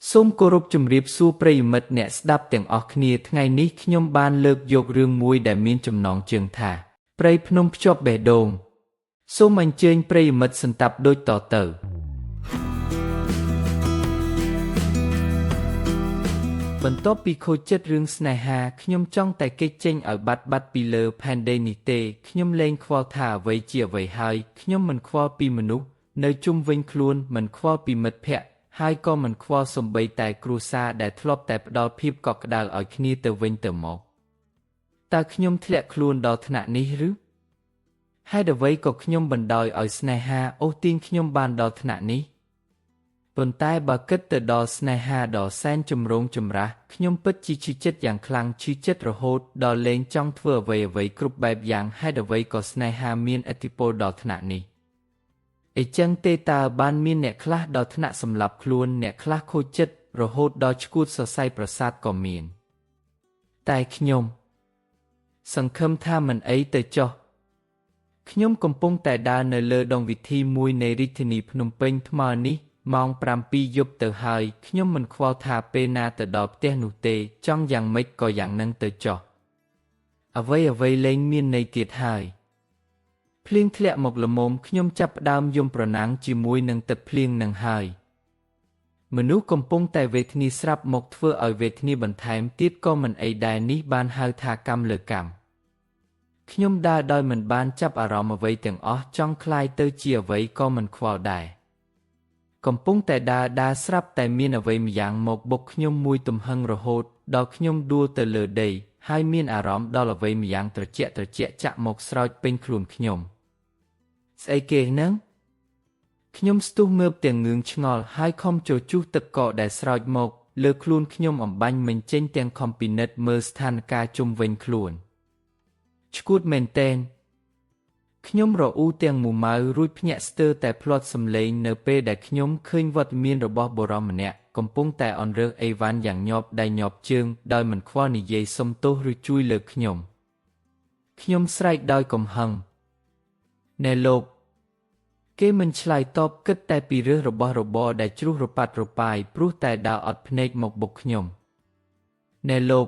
សូមគោរពជម្រាបសួរប្រិយមិត្តអ្នកស្ដាប់ទាំងអស់គ្នាថ្ងៃនេះខ្ញុំបានលើកយករឿងមួយដែលមានចំណងជើងថាព្រៃភ្នំភ្ជាប់បេះដូងសូមអញ្ជើញប្រិយមិត្តសន្តាប់ដូចតទៅបន្ទាប់ពីខូចចិត្តរឿងស្នេហាខ្ញុំចង់តែគេចចេញឲ្យបាត់ពីលើផែនដីនេះទេខ្ញុំលែងខ្វល់ថាអ្វីជាអ្វីហើយខ្ញុំមិនខ្វល់ពីមនុស្សនៅជុំវិញខ្លួនមិនខ្វល់ពីមិត្តភក្តិហើយក៏មិនខ្វល់សូម្បីតែគ្រួសារដែលធ្លាប់តែផ្ដល់ភាពកក់ក្ដៅឲ្យគ្នាទៅវិញទៅមកតើខ្ញុំធ្លាក់ខ្លួនដល់ថ្នាក់នេះឬហេតុអ្វីក៏ខ្ញុំបណ្ដោយឲ្យស្នេហាអូសទាញខ្ញុំបានដល់ថ្នាក់នេះប៉ុន្តែបើគិតទៅដល់ស្នេហាដ៏សែនចម្រូងចម្រាសខ្ញុំពិតជាឈឺចិត្តយ៉ាងខ្លាំងឈឺចិត្តរហូតដល់លែងចង់ធ្វើអ្វីៗគ្រប់បែបយ៉ាងហេតុអ្វីក៏ស្នេហាមានឥទ្ធិពលដល់ថ្នាក់នេះអីចឹងទេតើបានមានអ្នកខ្លះដល់ថ្នាក់សម្លាប់ខ្លួនអ្នកខ្លះខូចចិត្តរហូតដល់ឆ្កួតសរសៃប្រសាទក៏មានតែខ្ញុំសង្ឃឹមថាមិនអីទៅចុះខ្ញុំកំពុងតែដើរនៅលើដងវិធីមួយនៃរាជធានីភ្នំពេញថ្មនេះម៉ោង7យប់ទៅហើយខ្ញុំមិនខ្វល់ថាពេលណាទៅដល់ផ្ទះនោះទេចង់យ៉ាងម៉េចក៏យ៉ាងនឹងទៅចុះអ្វីៗលែងមានន័យទៀតហើយភ្លៀងធ្លាក់មកល្មមខ្ញុំចាប់ផ្ដើមយំប្រណាំងជាមួយនឹងទឹកភ្លៀងនឹងហើយមនុស្សកំពុងតែវេទនាស្រាប់មកធ្វើឲ្យវេទនាបន្ថែមទៀតក៏មិនអីដែរនេះបានហៅថាកម្មលើកម្មខ្ញុំដើរដោយមិនបានចាប់អារម្មណ៍អ្វីទាំងអស់ចង់ក្លាយទៅជាអ្វីក៏មិនខ្វល់ដែរកំពុងតែដើរស្រាប់តែមានអ្វីម្យ៉ាងមកបុកខ្ញុំមួយទំហឹងរហូតដល់ខ្ញុំដួលទៅលើដីហើយមានអារម្មណ៍ដល់អ្វីម្យ៉ាងត្រជាក់ចាក់មកស្រោចពេញខ្លួនខ្ញុំស្អីគេហ្នឹងខ្ញុំស្ទុះងើបទាំងងឿងឆ្ងល់ហើយខំជជុះទឹកកកដែលស្រោចមកលើខ្លួនខ្ញុំអំបញ្ញមិនចេញទាំងខំពិនិត្យមើលស្ថានភាពជុំវិញខ្លួនឆ្កួតមែនទែនខ្ញុំរអ៊ូទាំងមួម៉ៅរួចភ្ញាក់ស្ទើរតែភ្លាត់សំឡេងនៅពេលដែលខ្ញុំឃើញវត្តមានរបស់បុរសម្នាក់កំពុងតែអន់រើសអីវ៉ាន់យ៉ាងញាប់ដៃញាប់ជើងដោយមិនខ្វល់និយាយសុំទោសឬជួយលើកខ្ញុំខ្ញុំស្រែកដោយកំហឹងណែលោកគេមិនឆ្លើយតបគិតតែពីរឿងរបស់របរដែលជ្រុះរប៉ាត់រប៉ាយព្រោះតែដើរអត់ភ្នែកមកបុកខ្ញុំណែលោក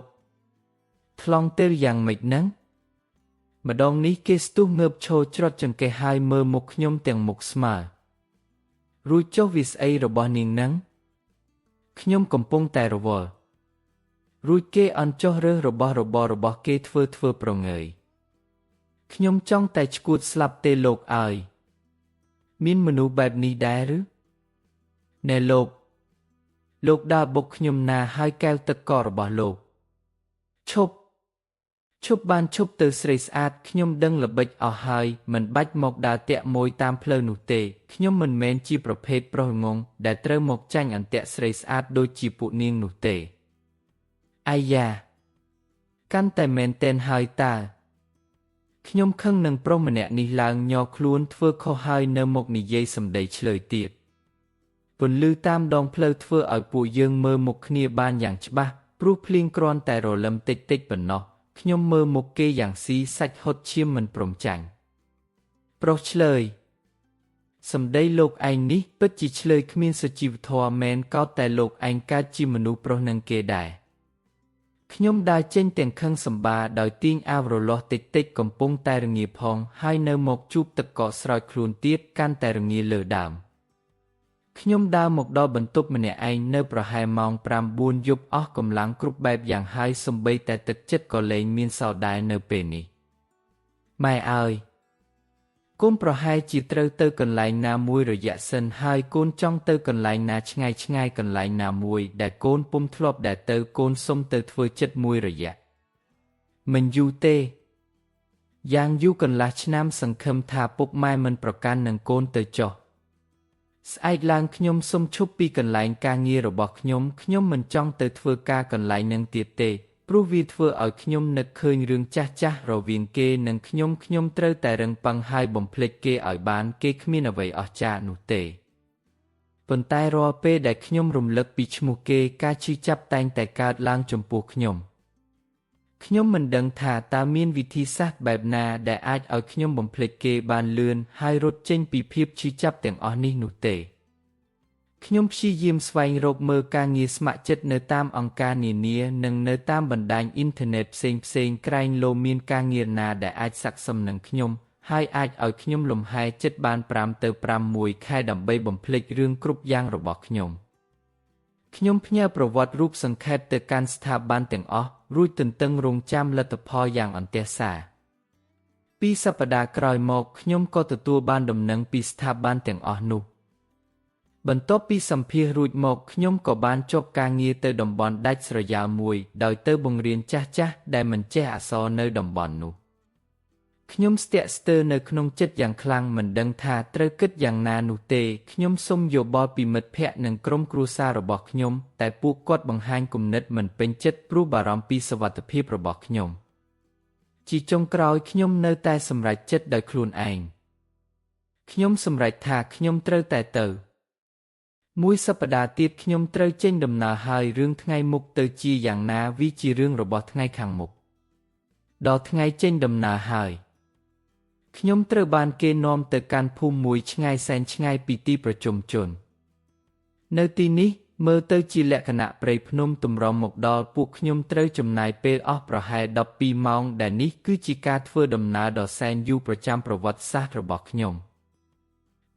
ថ្លង់ទិលយ៉ាងម៉េចហ្នឹងម្ដងនេះគេស្ទុះងើបឈរច្រត់ចង្កេះហើយមើលមុខខ្ញុំទាំងមុខស្មើរួចចុះវាស្អីរបស់នាងហ្នឹងខ្ញុំកំពុងតែរវល់រួចគេអន់ចុះរើសរបស់របររបស់គេធ្វើប្រងើយខ្ញុំចង់តែឆ្កួតស្លាប់ទេលោកអើយមានមនុស្សបែបនេះដែរឬណែលោកលោកដើរបុកខ្ញុំណាហើយកែវទឹកកករបស់លោកឈប់បានឈប់ទៅស្រីស្អាតខ្ញុំដឹងល្បិចអស់ហើយមិនបាច់មកដើរតាក់មួយតាមផ្លូវនោះទេខ្ញុំមិនមែនជាប្រភេទប្រុសងងដែលត្រូវមកចាញ់អន្ទាក់ស្រីស្អាតដូចជាពួកនាងនោះទេអាយ៉ាកាន់តែមែនទែនហើយតើខ្ញុំខឹងនឹងប្រុសម្នាក់នេះឡើងញ័រខ្លួនធ្វើខុសហើយនៅមកនិយាយសម្ដីឆ្លើយទៀតពន្លឺតាមដងផ្លូវធ្វើឲ្យពួកយើងមើលមុខគ្នាបានយ៉ាងច្បាស់ព្រោះភ្លៀងគ្រាន់តែរលឹមតិចៗប៉ុណ្ណោះខ្ញុំមើលមុខគេយ៉ាងស៊ីសាច់ហុតឈាមមិនព្រមចាញ់ប្រុសឆ្លើយសម្ដីលោកឯងនេះពិតជាឆ្លើយគ្មានសុជីវធម៌មែនកោតតែលោកឯងកើតជាមនុស្សប្រុសនឹងគេដែរខ្ញុំដើរចេញទាំងខឹងសម្បាដោយទាញអាវរលាស់តិចៗកំពុងតែរងាផងហើយនៅមកជួបទឹកកកស្រោចខ្លួនទៀតកាន់តែរងាលើដើមខ្ញុំដើរមកដល់បន្ទប់ម្នាក់ឯងនៅប្រហែលម៉ោង9យប់អស់កម្លាំងគ្រប់បែបយ៉ាងហើយសូម្បីតែទឹកចិត្តក៏លែងមានសល់ដែរនៅពេលនេះម៉ែអើយកូនប្រហែលជាត្រូវទៅកន្លែងណាមួយរយៈសិនហើយកូនចង់ទៅកន្លែងណាឆ្ងាយកន្លែងណាមួយដែលកូនពុំធ្លាប់ដែលទៅកូនសុំទៅធ្វើចិត្តមួយរយៈមិនយូរទេយ៉ាងយូរកន្លះឆ្នាំសង្ឃឹមថាពុកម៉ែមិនប្រកាន់នឹងកូនទៅចុះស្អែកឡើងខ្ញុំសុំឈប់ពីកន្លែងការងាររបស់ខ្ញុំខ្ញុំមិនចង់ទៅធ្វើការកន្លែងនឹងទៀតទេព្រោះវាធ្វើឲ្យខ្ញុំនឹកឃើញរឿងចាស់ៗរវាងគេនិងខ្ញុំខ្ញុំត្រូវតែរឹងប៉ឹងហើយបំភ្លេចគេឲ្យបានគេគ្មានអ្វីអស្ចារ្យនោះទេប៉ុន្តែរាល់ពេលដែលខ្ញុំរំលឹកពីឈ្មោះគេការឈឺចាប់តែងតែកើតឡើងចំពោះខ្ញុំខ្ញុំមិនដឹងថាតើមានវិធីសាស្ត្របែបណាដែលអាចឲ្យខ្ញុំបំភ្លេចគេបានលឿនហើយរត់ចេញពីភាពឈឺចាប់ទាំងអស់នេះនោះទេ ខ្ញុំព្យាយាមស្វែងរកមើលការងារស្ម័គ្រចិត្តនៅតាមអង្គការនានានិងនៅតាមបណ្ដាញអ៊ីនធឺណិតផ្សេងៗក្រែងលោមានការងារណាដែលអាចស័ក្តិសមនឹងខ្ញុំហើយអាចឲ្យខ្ញុំលំហែចិត្តបាន5ទៅ6ខែដើម្បីបំភ្លេចរឿងគ្រប់យ៉ាងរបស់ខ្ញុំខ្ញុំផ្ញើប្រវត្តិរូបសង្ខេបទៅកាន់ស្ថាប័នទាំងអស់រួចទន្ទឹងរង់ចាំលទ្ធផលយ៉ាងអន្ទះសារពីរសប្តាហ៍ក្រោយមកខ្ញុំក៏ទទួលបានដំណឹងពីស្ថាប័នទាំងអស់នោះបន្ទាប់ពីសម្ភាសន៍រួចមកខ្ញុំក៏បានជាប់ការងារទៅតំបន់ដាច់ស្រយាលមួយដោយទៅបង្រៀនចាស់ៗដែលមិនចេះអក្សរនៅតំបន់នោះខ្ញុំស្ទាក់ស្ទើរនៅក្នុងចិត្តយ៉ាងខ្លាំងមិនដឹងថាត្រូវគិតយ៉ាងណានោះទេខ្ញុំសុំយោបល់ពីមិត្តភក្តិនិងក្រុមគ្រួសាររបស់ខ្ញុំតែពួកគាត់បង្ហាញគំនិតមិនពេញចិត្តព្រោះបារម្ភពីសុវត្ថិភាពរបស់ខ្ញុំជាចុងក្រោយខ្ញុំនៅតែសម្រេចចិត្តដោយខ្លួនឯងខ្ញុំសម្រេចថាខ្ញុំត្រូវតែទៅមួយសប្តាហ៍ទៀតខ្ញុំត្រូវចេញដំណើរហើយរឿងថ្ងៃមុខទៅជាយ៉ាងណាវាជារឿងរបស់ថ្ងៃខាងមុខដល់ថ្ងៃចេញដំណើរហើយខ្ញុំត្រូវបានគេនាំទៅកាន់ភូមិមួយឆ្ងាយសែនឆ្ងាយពីទីប្រជុំជននៅទីនេះមើលទៅជាលក្ខណៈព្រៃភ្នំទម្រាំមកដល់ពួកខ្ញុំត្រូវចំណាយពេលអស់ប្រហែល12ម៉ោងដែលនេះគឺជាការធ្វើដំណើរដ៏សែនយូរប្រចាំប្រវត្តិសាស្ត្ររបស់ខ្ញុំ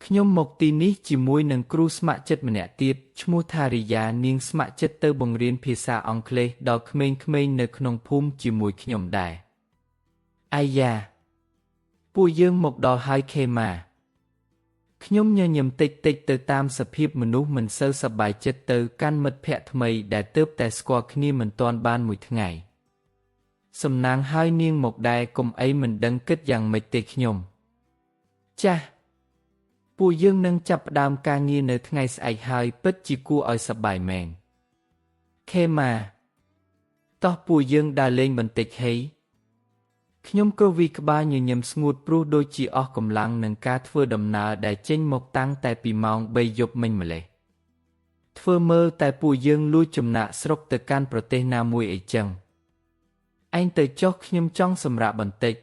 ខ្ញុំមកទីនេះជាមួយនឹងគ្រូស្ម័គ្រចិត្តម្នាក់ទៀតឈ្មោះថារីយ៉ានាងស្ម័គ្រចិត្តទៅបង្រៀនភាសាអង់គ្លេសដល់ក្មេងៗនៅក្នុងភូមិជាមួយខ្ញុំដែរអាយ៉ាពួកយើងមកដល់ហើយខេម៉ាខ្ញុំញញឹមតិចៗទៅតាមសភាពមនុស្សមិនសូវសប្បាយចិត្តទៅកាន់មិត្តភក្តិថ្មីដែលទើបតែស្គាល់គ្នាមិនទាន់បានមួយថ្ងៃសំណាងហើយនាងមកដែរកុំអីមិនដឹងគិតយ៉ាងម៉េចទេខ្ញុំចាស់ពួកយើងនឹងចាប់ផ្ដើមការងារនៅថ្ងៃស្អែកហើយពិតជាគួរឲ្យសប្បាយមែនខេម៉ាតោះពួកយើងដើរលេងបន្តិចហីខ្ញុំគ្រវីក្បាលញញឹមស្ងួតព្រោះដូចជាអស់កម្លាំងនឹងការធ្វើដំណើរដែលចេញមកតាំងតែពីម៉ោង3យប់មិញម្លេះធ្វើមើលតែពួកយើងលួចចំណាកស្រុកទៅកាន់ប្រទេសណាមួយអីចឹងឯងទៅចុះខ្ញុំចង់សម្រាកបន្តិច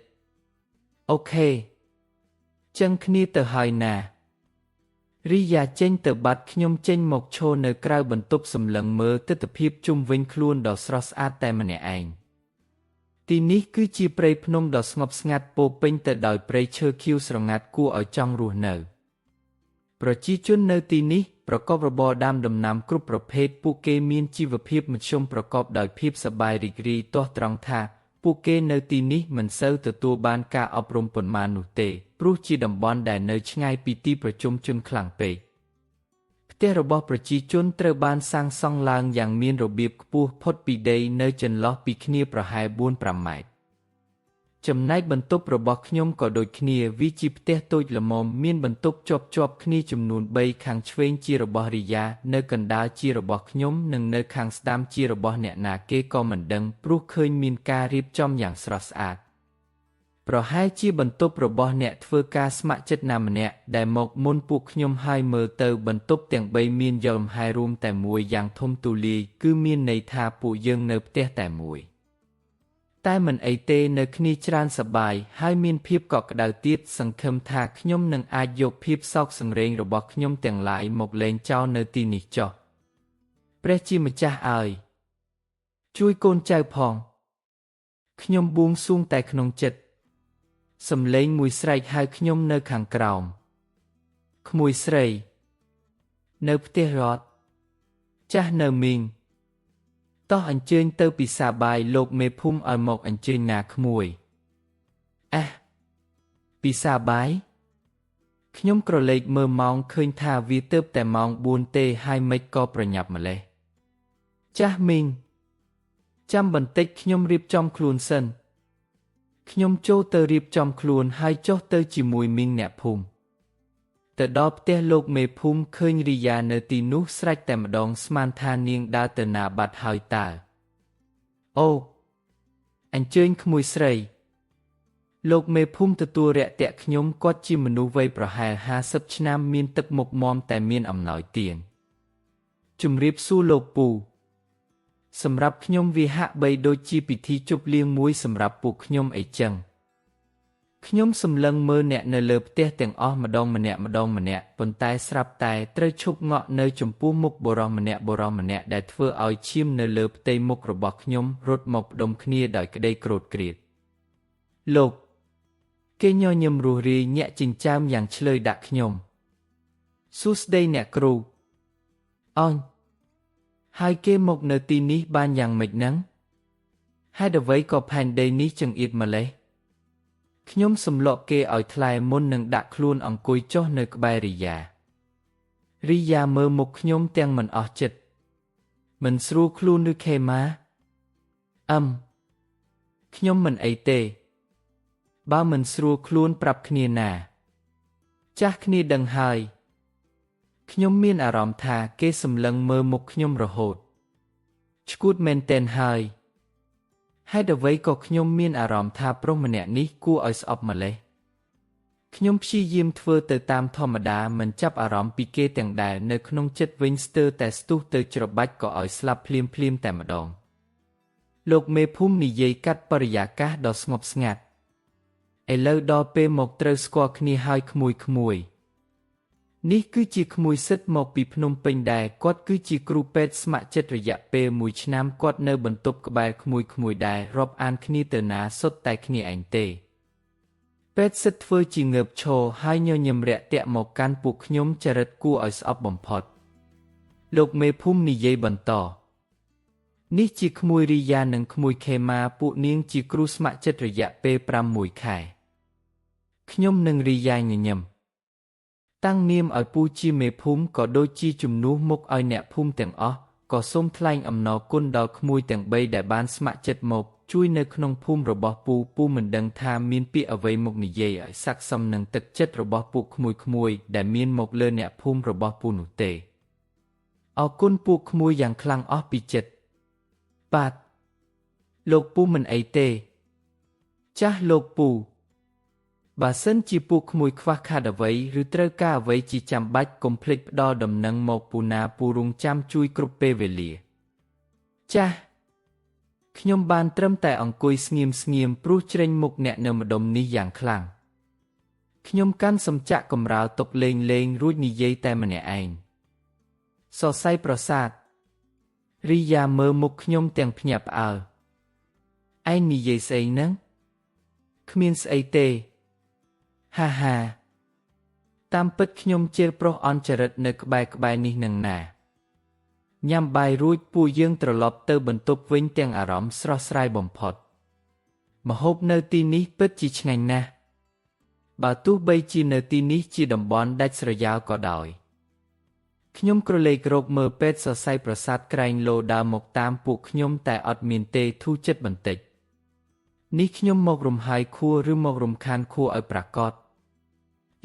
អូខេចឹងគ្នាទៅហើយណារីយ៉ាចេញទៅបាត់ខ្ញុំចេញមកឈរនៅក្រៅបន្ទប់សម្លឹងមើលទិដ្ឋភាពជុំវិញខ្លួនដ៏ស្រស់ស្អាតតែម្នាក់ឯងទីនេះគឺជាព្រៃភ្នំដ៏ស្ងប់ស្ងាត់ពោពេញទៅដោយព្រៃឈើខៀវស្រងាត់គួរឲ្យចង់រស់នៅប្រជាជននៅទីនេះប្រកបរបរដាំដំណាំគ្រប់ប្រភេទពួកគេមានជីវភាពមធ្យមប្រកបដោយភាពសប្បាយរីករាយទាស់ត្រង់ថាពួកគេនៅទីនេះមិនសូវទទួលបានការអប់រំប៉ុន្មាននោះទេព្រោះជាតំបន់ដែលនៅឆ្ងាយពីទីប្រជុំជនខ្លាំងពេកផ្ទះរបស់ប្រជាជនត្រូវបានសាងសង់ឡើងយ៉ាងមានរបៀបខ្ពស់ផុតពីដីនៅចន្លោះពីគ្នាប្រហែល 4-5 ម៉ែត្រចំណែកបន្ទប់របស់ខ្ញុំក៏ដូចគ្នាវាជាផ្ទះតូចល្មមមានបន្ទប់ជាប់ៗគ្នាចំនួន3ខាងឆ្វេងជារបស់រីយ៉ានៅកណ្ដាលជារបស់ខ្ញុំនិងនៅខាងស្ដាំជារបស់អ្នកណាគេក៏មិនដឹងព្រោះឃើញមានការរៀបចំយ៉ាងស្រស់ស្អាតប្រហែលជាបន្ទប់របស់អ្នកធ្វើការស្ម័គ្រចិត្តណាម្នាក់ដែលមកមុនពួកខ្ញុំហើយមើលទៅបន្ទប់ទាំង3មានយលំហែរួមតែមួយយ៉ាងធំទូលាយគឺមានន័យថាពួកយើងនៅផ្ទះតែមួយតែមិនអីទេនៅគ្នាច្រើនសប្បាយហើយមានភាពកក់ក្ដៅទៀតសង្ឃឹមថាខ្ញុំនឹងអាចយកភាពសោកសង្រេងរបស់ខ្ញុំទាំងឡាយមកលែងចោលនៅទីនេះចុះព្រះជាម្ចាស់អើយជួយកូនចៅផងខ្ញុំបួងសួងតែក្នុងចិត្តសំឡេងមួយស្រែកហៅខ្ញុំនៅខាងក្រោមក្មួយស្រីនៅផ្ទះរត់ចាស់នៅមីងតោះអញ្ជើញទៅពិសាបាយលោកមេភូមិឲ្យមកអញ្ជើញណាក្មួយអះពិសាបាយខ្ញុំក្រឡេកមើលម៉ោងឃើញថាវាទើបតែម៉ោង4ទេហើយមិនក៏ប្រញាប់ម្លេះចាស់មីងចាំបន្តិចខ្ញុំរៀបចំខ្លួនសិនខ្ញុំចូលទៅរៀបចំខ្លួនហើយចុះទៅជាមួយមីងអ្នកភូមិទៅដល់ផ្ទះលោកមេភូមិឃើញរីយ៉ានៅទីនោះស្រេចតែម្ដងស្មានថានាងដើរទៅណាបាត់ហើយតើអូអញ្ជើញក្មួយស្រីលោកមេភូមិទទួលរាក់ទាក់ខ្ញុំគាត់ជាមនុស្សវ័យប្រហែល50ឆ្នាំមានទឹកមុខមាំតែមានអំណោយទានជំរាបសួរលោកពូសម្រាប់ខ្ញុំវាហាក់បីដូចជាពិធីជប់លៀងមួយសម្រាប់ពួកខ្ញុំអីចឹង ខ្ញុំសម្លឹងមើលអ្នកនៅលើផ្ទះទាំងអស់ម្ដងម្នាក់ម្ដងម្នាក់ប៉ុន្តែស្រាប់តែត្រូវឈប់ងក់នៅចំពោះមុខបុរសម្នាក់បុរសម្នាក់ដែលធ្វើឲ្យឈាមនៅលើផ្ទៃមុខរបស់ខ្ញុំរត់មកផ្ដុំគ្នាដោយក្តីក្រោធក្រៀតលោកគេញញឹមរួសរាយញាក់ចិញ្ចើមយ៉ាងឆ្លើយដាក់ខ្ញុំសួស្តីអ្នកគ្រូអញហើយគេមកនៅទីនេះបានយ៉ាងម៉េចហ្នឹងហេតុអ្វីក៏ផែនដីនេះចង្អៀតម្ល៉េះខ្ញុំសម្លក់គេឲ្យថ្លែមុននឹងដាក់ខ្លួនអង្គុយចុះនៅក្បែររីយ៉ារីយ៉ាមើលមុខខ្ញុំទាំងមិនអស់ចិត្តមិនស្រួលខ្លួនឬខេម៉ាអឹមខ្ញុំមិនអីទេបើមិនស្រួលខ្លួនប្រាប់គ្នាណាចាស់គ្នាដឹងហើយខ្ញុំមានអារម្មណ៍ថាគេសម្លឹងមើលមុខខ្ញុំរហូតឈួតមែនទែនហើយហេតុអ្វីក៏ខ្ញុំមានអារម្មណ៍ថាប្រុសម្នាក់នេះគួរឲ្យស្អប់ម្ល៉េះខ្ញុំព្យាយាមធ្វើទៅតាមធម្មតាមិនចាប់អារម្មណ៍ពីគេទាំងដែលនៅក្នុងចិត្តវិញស្ទើរតែស្ទុះទៅច្របាច់ក៏ឲ្យស្លាប់ភ្លាមភ្លាមតែម្ដងលោកមេភូមិនិយាយកាត់បរិយាកាសដ៏ស្ងប់ស្ងាត់ឥឡូវដល់ពេលមកត្រូវស្គាល់គ្នាហើយក្មួយក្មួយនេះគឺជាក្មួយសិទ្ធមកពីភ្នំពេញដែរគាត់គឺជាគ្រូពេទ្យស្ម័គ្រចិត្តរយៈពេលមួយឆ្នាំគាត់នៅបន្ទប់ក្បែរក្មួយក្មួយដែររាប់អានគ្នាទៅណាសុទ្ធតែគ្នាឯងទេពេទ្យសិទ្ធធ្វើជាងើបឈរហើយញញឹមរាក់ទាក់មកកាន់ពួកខ្ញុំចរិតគួរឲ្យស្អប់បំផុតលោកមេភូមិនិយាយបន្តនេះជាក្មួយរីយ៉ានិងក្មួយខេម៉ាពួកនាងជាគ្រូស្ម័គ្រចិត្តរយៈពេល6ខែខ្ញុំនិងរីយ៉ាញញឹមតាំងនាមឲ្យពូជាមេភូមិក៏ដូចជាជំនួសមុខឲ្យអ្នកភូមិទាំងអស់ក៏សូមថ្លែងអំណរគុណដល់ក្មួយទាំងបីដែលបានស្ម័គ្រចិត្តមកជួយនៅក្នុងភូមិរបស់ពូពូមិនដឹងថាមានពាក្យអ្វីមកនិយាយឲ្យស័ក្តិសមនឹងទឹកចិត្តរបស់ពួកក្មួយៗដែលមានមកលើអ្នកភូមិរបស់ពូនោះទេអរគុណពួកក្មួយយ៉ាងខ្លាំងអស់ពីចិត្តបាទលោកពូមិនអីទេចាស់លោកពូបើសិនជាពួកក្មួយខ្វះខាតអ្វីឬត្រូវការអ្វីជាចាំបាច់កុំភ្លេចផ្ដល់ដំណឹងមកពូណាពូរងចាំជួយគ្រប់ពេលវេលាចាស់ខ្ញុំបានត្រឹមតែអង្គុយស្ងៀមស្ងៀមព្រោះជ្រេញមុខអ្នកនៅម្ដុំនេះយ៉ាងខ្លាំងខ្ញុំកាន់សំចាក់កម្រាលទុកលេងលេងរួចនិយាយតែម្នាក់ឯងសរសៃប្រសាទរីយ៉ាមើលមុខខ្ញុំទាំងភ្ញាក់ផ្អើលឯងនិយាយស្អីហ្នឹងគ្មានស្អីទេហាហាតាមពិតខ្ញុំជេរប្រុសអន់ចរិតនៅក្បែរក្បែរនេះនឹងណាញ៉ាំបាយរួចពួកយើងត្រឡប់ទៅបន្ទប់វិញទាំងអារម្មណ៍ស្រស់ស្រាយបំផុតម្ហូបនៅទីនេះពិតជាឆ្ងាញ់ណាស់បើទោះបីជានៅទីនេះជាតំបន់ដាច់ស្រយាលក៏ដោយខ្ញុំក្រឡេករកមើលពេទ្យសរសៃប្រសាទក្រែងលោដើរមកតាមពួកខ្ញុំតែអត់មានទេធូរចិត្តបន្តិចនេះខ្ញុំមករំហើយខួរឬមករំខានខួរឲ្យប្រាកដ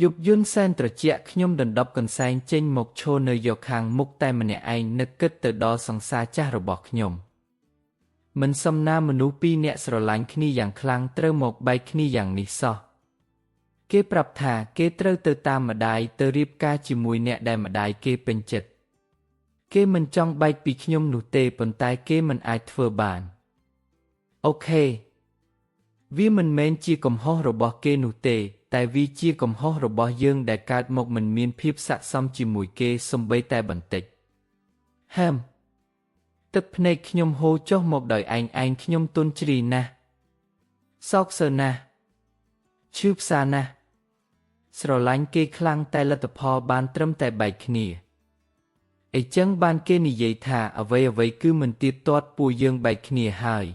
យប់យន្តសែនត្រជាក់ខ្ញុំដណ្ដប់កន្សែងចេញមកឈរនៅយកខាងមុខតែម្នាក់ឯងនឹកគិតទៅដល់សង្សារចាស់របស់ខ្ញុំមិនសមណាមនុស្សពីរនាក់ស្រឡាញ់គ្នាយ៉ាងខ្លាំងត្រូវមកបែកគ្នាយ៉ាងនេះសោះគេប្រាប់ថាគេត្រូវទៅតាមម្ដាយទៅរៀបការជាមួយអ្នកដែលម្ដាយគេពេញចិត្តគេមិនចង់បែកពីខ្ញុំនោះទេប៉ុន្តែគេមិនអាចធ្វើបានអូខេវាមិនមែនជាកំហុសរបស់គេនោះទេតែវាជាកំហុសរបស់យើងដែលកើតមកមិនមានភាពស័ក្តិសមជាមួយគេសូម្បីតែបន្តិចហឹមទឹកភ្នែកខ្ញុំហូរចុះមកដោយឯងឯងខ្ញុំទន់ជ្រាយណាស់សោកសៅណាស់ឈឺផ្សាណាស់ស្រឡាញ់គេខ្លាំងតែលទ្ធផលបានត្រឹមតែបែកគ្នាអីចឹងបានគេនិយាយថាអ្វីអ្វីគឺមិនទៀងទាត់ពួកយើងបែកគ្នាហើយ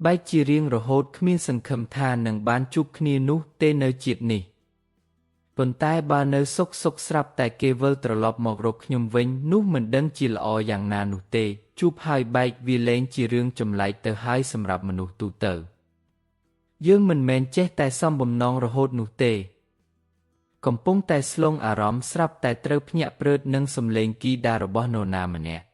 បែកជារៀងរហូតគ្មានសង្ឃឹមថានឹងបានជួបគ្នានោះទេនៅជាតិនេះប៉ុន្តែបើនៅសុខសុខស្រាប់តែគេវិលត្រឡប់មករកខ្ញុំវិញនោះមិនដឹងជាល្អយ៉ាងណានោះទេជួបហើយបែកវាលែងជារឿងចម្លែកទៅហើយសម្រាប់មនុស្សទូទៅយើងមិនមែនចេះតែសំបំណងរហូតនោះទេកំពុងតែស្លងអារម្មណ៍ស្រាប់តែត្រូវភ្ញាក់ព្រឺតនឹងសំឡេងគីដារបស់នរណាម្នាក់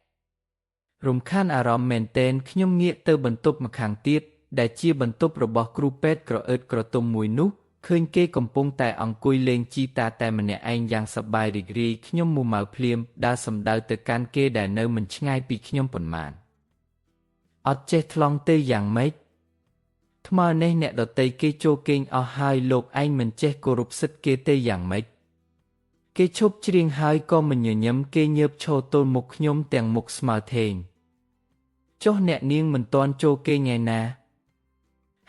រំខានអារម្មណ៍មែនទែនខ្ញុំងាកទៅបន្ទប់ម្ខាងទៀតដែលជាបន្ទប់របស់គ្រូពេទ្យក្រអឺតក្រទុំមួយនោះឃើញគេកំពុងតែអង្គុយលេងជីតាតែម្នាក់ឯងយ៉ាងសប្បាយរីករាយខ្ញុំមួម៉ៅភ្លាមដើរសំដៅទៅកាន់គេដែលនៅមិនឆ្ងាយពីខ្ញុំប៉ុន្មានអត់ចេះថ្លង់ទេយ៉ាងម៉េច ថ្មនេះអ្នកដទៃគេចូលគេងអស់ហើយលោកឯងមិនចេះគោរពសិទ្ធិគេទេយ៉ាងម៉េចគេឈប់ច្រៀងហើយក៏មិនញញឹមគេងើបឈរទល់មុខខ្ញុំទាំងមុខស្មើធេងចុះអ្នកនាងមិនទាន់ចូលគេងឯណា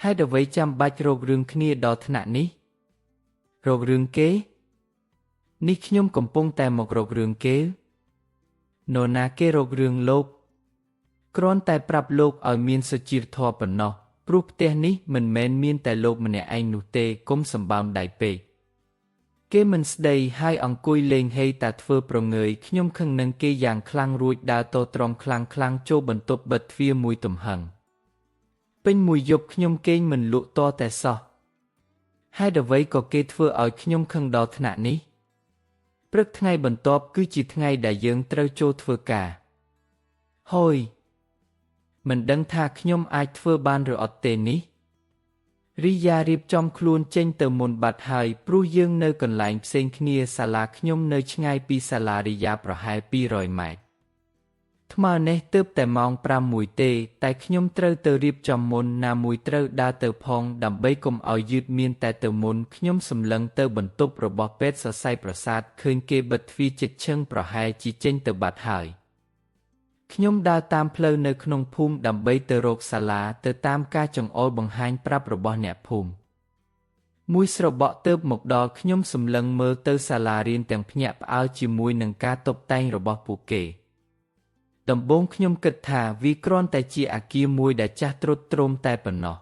ហេតុអ្វីចាំបាច់រករឿងគ្នាដល់ថ្នាក់នេះរករឿងគេនេះខ្ញុំកំពុងតែមករករឿងគេនរណាគេរករឿងលោកគ្រាន់តែប្រាប់លោកឲ្យមានសុជីវធម៌ប៉ុណ្ណោះព្រោះផ្ទះនេះមិនមែនមានតែលោកម្នាក់ឯងនោះទេកុំសម្បើមដៃពេកគេមិនស្ដីហើយអង្គុយលេងហេតាធ្វើប្រងើយខ្ញុំខឹងនឹងគេយ៉ាងខ្លាំងរួចដើរតទ្រាំខ្លាំងៗចូលបន្ទប់បិទទ្វារមួយទំហឹងពេញមួយយប់ខ្ញុំគេងមិនលក់តតែសោះហេតុអ្វីក៏គេធ្វើឲ្យខ្ញុំខឹងដល់ថ្នាក់នេះព្រឹកថ្ងៃបន្ទាប់គឺជាថ្ងៃដែលយើងត្រូវចូលធ្វើការហើយមិនដឹងថាខ្ញុំអាចធ្វើបានឬអត់ទេនេះរីយ៉ារៀបចំខ្លួនចេញទៅមុនបាត់ហើយព្រោះយើងនៅកន្លែងផ្សេងគ្នាសាលាខ្ញុំនៅឆ្ងាយពីសាលារីយ៉ាប្រហែល200ម៉ែត្រថ្មនេះទើបតែម៉ោង5មួយទេតែខ្ញុំត្រូវទៅរៀបចំមុនណាមួយត្រូវដើរទៅផងដើម្បីកុំឲ្យយឺតមានតែទៅមុនខ្ញុំសម្លឹងទៅបន្ទប់របស់ពេទ្យសរសៃប្រសាទឃើញគេបិទទ្វារជិតឈឹងប្រហែលជាចេញទៅបាត់ហើយខ្ញុំដើរតាមផ្លូវនៅក្នុងភូមិដើម្បីទៅរកសាលាទៅតាមការចង្អុលបង្ហាញប្រាប់របស់អ្នកភូមិមួយស្របក់ទើបមកដល់ខ្ញុំសម្លឹងមើលទៅសាលារៀនទាំងភ្ញាក់ផ្អើលជាមួយនឹងការតុបតែងរបស់ពួកគេដំបូងខ្ញុំគិតថាវាគ្រាន់តែជាអគារមួយដែលចាស់ទ្រុឌទ្រោមតែប៉ុណ្ណោះ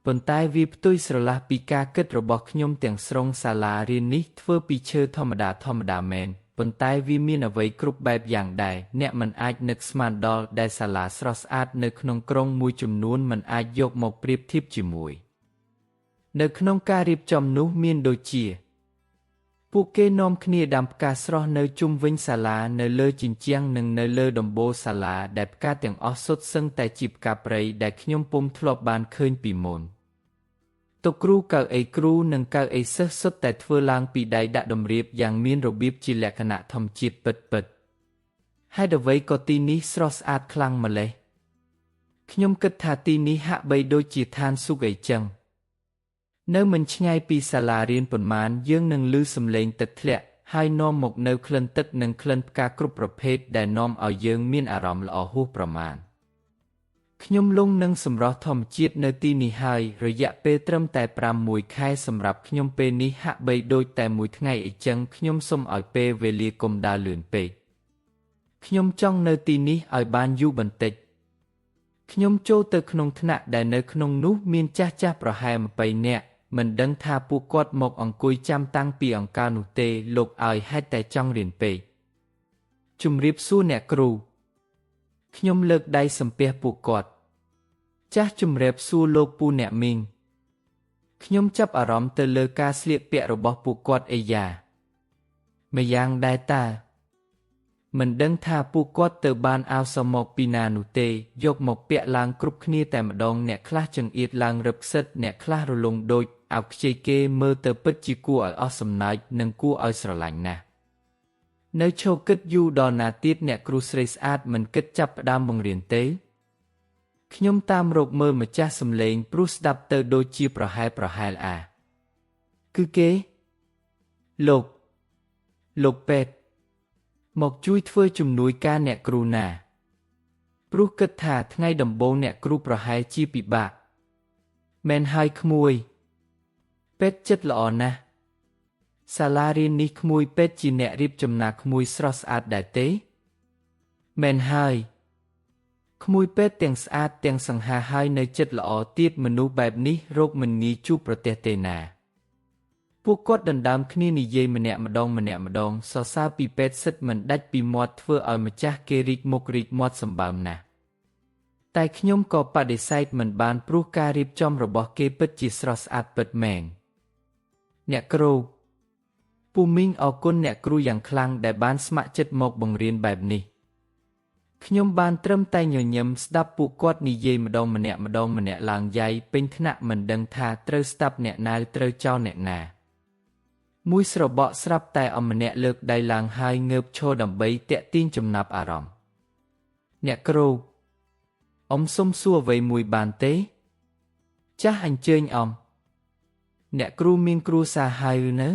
ប៉ុន្តែវាផ្ទុយស្រឡះពីការគិតរបស់ខ្ញុំទាំងស្រុងសាលារៀននេះធ្វើពីឈើធម្មតាមែនប៉ុន្តែវាមានអ្វីគ្រប់បែបយ៉ាងដែរអ្នកមិនអាចនឹកស្មានដល់ដែលសាលាស្រស់ស្អាតនៅក្នុងក្រុងមួយចំនួនមិនអាចយកមកប្រៀបធៀបជាមួយនៅក្នុងការរៀបចំនោះមានដូចជាពួកគេនាំគ្នាដាំផ្កាស្រស់នៅជុំវិញសាលានៅលើជញ្ជាំងនិងនៅលើដំបូលសាលាដែលផ្កាទាំងអស់សុទ្ធសឹងតែជាផ្កាព្រៃដែលខ្ញុំពុំធ្លាប់បានឃើញពីមុនតុគ្រូកៅអីគ្រូនិងកៅអីសិស្សសុទ្ធតែធ្វើឡើងពីដៃដាក់តម្រៀបយ៉ាងមានរបៀបជាលក្ខណៈធម្មជាតិពិតៗហេតុអ្វីក៏ទីនេះស្រស់ស្អាតខ្លាំងម្ល៉េះខ្ញុំគិតថាទីនេះហាក់បីដូចជាឋានសួគ៌អីចឹងនៅមិនឆ្ងាយពីសាលារៀនប៉ុន្មានយើងនឹងឮសំឡេងទឹកធ្លាក់ហើយនាំមកនូវក្លិនទឹកនិងក្លិនផ្កាគ្រប់ប្រភេទដែលនាំឲ្យយើងមានអារម្មណ៍ល្អហួសប្រមាណខ្ញុំលង់នឹងសម្រស់ធម្មជាតិនៅទីនេះហើយរយៈពេលត្រឹមតែ5-1ខែសម្រាប់ខ្ញុំពេលនេះហាក់បីដូចតែមួយថ្ងៃអីចឹងខ្ញុំសូមឲ្យពេលវេលាកុំដើរលឿនពេកខ្ញុំចង់នៅទីនេះឲ្យបានយូរបន្តិចខ្ញុំចូលទៅក្នុងថ្នាក់ដែលនៅក្នុងនោះមានចាស់ៗប្រហែល20នាក់មិនដឹងថាពួកគាត់មកអង្គុយចាំតាំងពីអង្ការនោះទេលោកឲ្យហេតុតែចង់រៀនពេកជំរាបសួរអ្នកគ្រូខ្ញុំលើកដៃសំពះពួកគាត់ចាស់ជំរាបសួរលោកពូអ្នកមីងខ្ញុំចាប់អារម្មណ៍ទៅលើការស្លៀកពាក់របស់ពួកគាត់អីយ៉ាម្យ៉ាងដែរតាមិនដឹងថាពួកគាត់ទៅបានអាវសមមកពីណានោះទេយកមកពាក់ឡើងគ្រប់គ្នាតែម្ដងអ្នកខ្លះចង្អៀតឡើងរឹបខ្សិតអ្នកខ្លះរលុងដូចអាវខ្ចីគេមើលទៅពិតជាគួរឲ្យអស់សំណើចនិងគួរឲ្យស្រឡាញ់ណាស់នៅឈរគិតយូរដល់ណាទៀតអ្នកគ្រូស្រីស្អាតមិនគិតចាប់ផ្ដើមបង្រៀនទេខ្ញុំតាមរកមើលម្ចាស់សំឡេងព្រោះស្ដាប់ទៅដូចជាប្រហែលអាគឺគេលោកពេទ្យមកជួយធ្វើជំនួយការអ្នកគ្រូណាព្រោះគិតថាថ្ងៃដំបូងអ្នកគ្រូប្រហែលជាពិបាកមែនហើយក្មួយពេទ្យចិត្តល្អណាស់សាលារៀននេះក្មួយពេទ្យជាអ្នករៀបចំណាក្មួយស្រស់ស្អាតដែរទេមែនហើយក្មួយពេទ្យទាំងស្អាតទាំងសង្ហាហើយនៅចិត្តល្អទៀតមនុស្សបែបនេះរកមិនងាយជួបប្រទះទេណាពួកគាត់ដណ្ដើមគ្នានិយាយម្នាក់ម្ដងសរសើរពីពេទ្យសិតមិនដាច់ពីមាត់ធ្វើឲ្យម្ចាស់គេរីកមុខរីកមាត់សម្បើមណាស់តែខ្ញុំក៏បដិសេធមិនបានព្រោះការរៀបចំរបស់គេពិតជាស្រស់ស្អាតពិតមែនអ្នកគ្រូពូមីងអរគុណអ្នកគ្រូយ៉ាងខ្លាំងដែលបានស្ម័គ្រចិត្តមកបង្រៀនបែបនេះខ្ញុំបានត្រឹមតែញញឹមស្ដាប់ពួកគាត់និយាយម្ដងម្នាក់ឡើងយ៉ៃពេញថ្នាក់មិនដឹងថាត្រូវស្ដាប់អ្នកណាត្រូវចោលអ្នកណាមួយស្របក់ស្រាប់តែអម្នាក់លើកដៃឡើងហើយងើបឈរដើម្បីទាក់ទាញចំណាប់អារម្មណ៍អ្នកគ្រូអ៊ំសុំសួរអ្វីមួយបានទេ ចាស់អញ្ជើញអ៊ំអ្នកគ្រូមានគ្រួសារហើយឬនៅ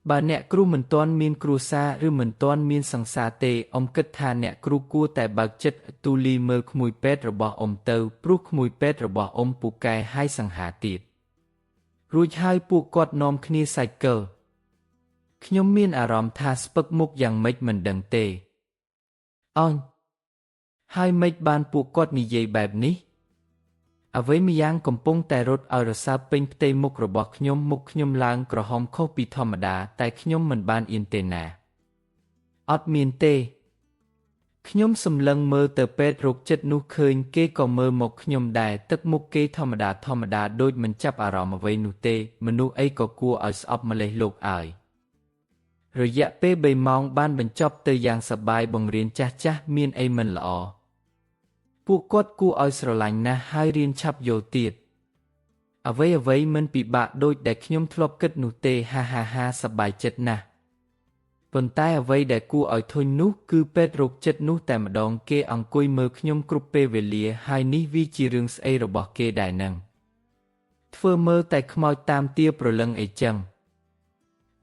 បើអ្នកគ្រូមិនទាន់មានគ្រួសារឬមិនទាន់មានសង្សារទេអ៊ំគិតថាអ្នកគ្រូគួរតែបើកចិត្តទូលីមើលក្មួយពេទ្យរបស់អ៊ំទៅព្រោះក្មួយពេទ្យរបស់អ៊ំពូកែហើយសង្ហាទៀតរួចហើយពួកគាត់នាំគ្នាសាច់កិលខ្ញុំមានអារម្មណ៍ថាស្ពឹកមុខយ៉ាងម៉េចមិនដឹងទេអញហើយម៉េចបានពួកគាត់និយាយបែបនេះអ្វីម្យ៉ាងកំពុងតែរត់ឲ្យរសើបពេញផ្ទៃមុខរបស់ខ្ញុំមុខខ្ញុំឡើងក្រហមខុសពីធម្មតាតែខ្ញុំមិនបានអៀនទេណាអត់មានទេខ្ញុំសម្លឹងមើលទៅពេទ្យរោគចិត្តនោះឃើញគេក៏មើលមកខ្ញុំដែរទឹកមុខគេធម្មតាដូចមិនចាប់អារម្មណ៍អ្វីនោះទេមនុស្សអីក៏គួរឲ្យស្អប់ម្លេះលោកអើយរយៈពេល3ម៉ោងបានបញ្ចប់ទៅយ៉ាងសប្បាយបង្រៀនចាស់ៗមានអីមិនល្អពួកគាត់គួរឲ្យស្រឡាញ់ណាស់ហើយរៀនឆាប់យល់ទៀតអ្វីៗមិនពិបាកដូចដែលខ្ញុំធ្លាប់គិតនោះទេហាហាហាសប្បាយចិត្តណាស់ប៉ុន្តែអ្វីដែលគួរឲ្យធុញនោះគឺពេទ្យរោគចិត្តនោះតែម្ដងគេអង្គុយមើលខ្ញុំគ្រប់ពេលវេលាហើយនេះវាជារឿងស្អីរបស់គេដែរនឹងធ្វើមើលតែខ្មោចតាមទាប្រលឹងអីចឹង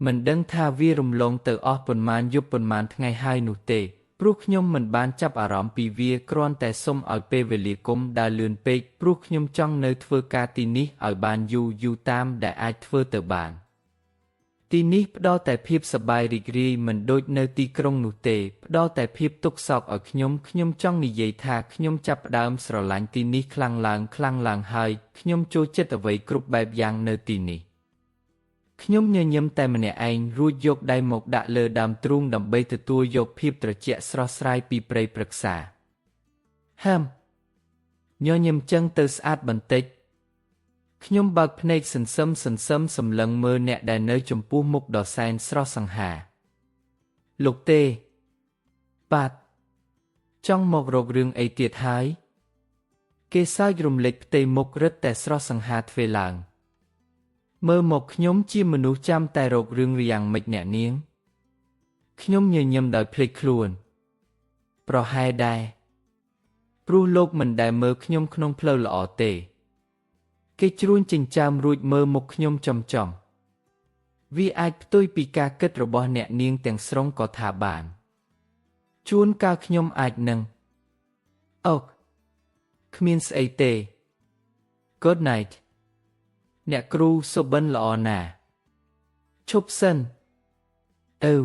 មិនដឹងថាវារំលងទៅអស់ប៉ុន្មានយប់ប៉ុន្មានថ្ងៃហើយនោះទេព្រោះខ្ញុំមិនបានចាប់អារម្មណ៍ពីវាគ្រាន់តែសុំឲ្យពេលវេលាគុំដើរលឿនពេកព្រោះខ្ញុំចង់នៅធ្វើការទីនេះឲ្យបានយូរយូរតាមដែលអាចធ្វើទៅបានទីនេះផ្ដល់តែភាពសប្បាយរីករាយមិនដូចនៅទីក្រុងនោះទេផ្ដល់តែភាពទុក្ខសោកឲ្យខ្ញុំខ្ញុំចង់និយាយថាខ្ញុំចាប់ផ្ដើមស្រឡាញ់ទីនេះខ្លាំងឡើងហើយខ្ញុំចូលចិត្តអ្វីគ្រប់បែបយ៉ាងនៅទីនេះខ្ញុំញញឹមតែម្នាក់ឯងរួចយកដៃមកដាក់លើដើមទ្រូងដើម្បីទទួលយកភាពត្រជាក់ស្រស់ស្រាយពីព្រៃព្រឹក្សាហឹមញញឹមចឹងទៅស្អាតបន្តិចខ្ញុំបើកភ្នែកសន្សឹមសម្លឹងមើលអ្នកដែលនៅចំពោះមុខដ៏សែនស្រស់សង្ហាលោកទេបាទចង់មករករឿងអីទៀតហើយគេសើចរំលេចផ្ទៃមុខរឹតតែស្រស់សង្ហាទ្វេឡើងមើលមកខ្ញុំជាមនុស្សចាំតែរករឿងយ៉ាងម៉េចអ្នកនាងខ្ញុំញញឹមដោយភ្លេចខ្លួនប្រហែលដែរព្រោះលោកមិនដែលមើលខ្ញុំក្នុងផ្លូវល្អទេគេជ្រួញចិញ្ចើមរួចមើលមុខខ្ញុំចំៗវាអាចផ្ទុយពីការគិតរបស់អ្នកនាងទាំងស្រុងក៏ថាបានជួនកាលខ្ញុំអាចនឹងអូគ្មានស្អីទេ Good night អ្នកគ្រូសុបិនល្អណាស់ឈប់សិនអើ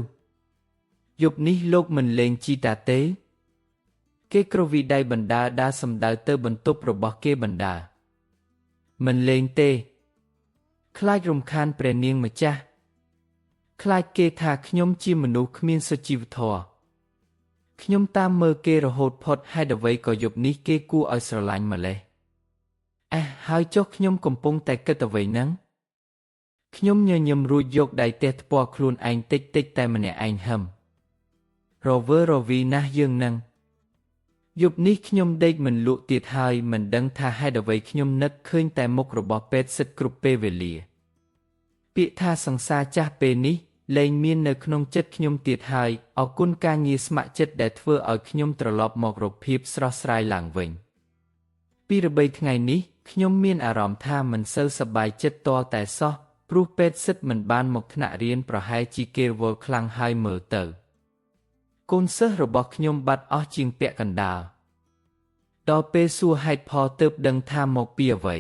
យប់នេះលោកមិនលេងជីតាទេគេគ្រវីដៃបណ្ដាដើរសំដៅទៅបន្ទប់របស់គេបណ្ដាមិនលេងទេខ្លាចរំខានព្រះនាងម្ចាស់ខ្លាចគេថាខ្ញុំជាមនុស្សគ្មានសុជីវធម៌ខ្ញុំតាមមើលគេរហូតផុតហេតុអ្វីក៏យប់នេះគេគួរឲ្យស្រឡាញ់ម្លេះអេះហើយចុះខ្ញុំកំពុងតែគិតអ្វីហ្នឹងខ្ញុំញញឹមរួចយកដៃទះថ្ពាល់ខ្លួនឯងតិចតិចតែម្នាក់ឯងហឹមរវើរវីណាស់យើងនឹងយប់នេះខ្ញុំដេកមិនលក់ទៀតហើយមិនដឹងថាហេតុអ្វីខ្ញុំនឹកឃើញតែមុខរបស់ពេទ្យសិតគ្រប់ពេលវេលាពាក្យថាសង្សារចាស់ពេលនេះលែងមាននៅក្នុងចិត្តខ្ញុំទៀតហើយអរគុណការងារស្ម័គ្រចិត្តដែលធ្វើឲ្យខ្ញុំត្រឡប់មករកភាពស្រស់ស្រាយឡើងវិញពីរបីថ្ងៃនេះខ្ញុំមានអារម្មណ៍ថាមិនសូវសប្បាយចិត្តទាល់តែសោះព្រោះពេទ្យសិតមិនបានមកថ្នាក់រៀនប្រហែលជាគេរវល់ខ្លាំងហើយមើលទៅកូនសិស្សរបស់ខ្ញុំបាត់អស់ជាងពាក់កណ្ដាលដល់ពេលសួរហេតុផលទើបដឹងថាមកពីអ្វី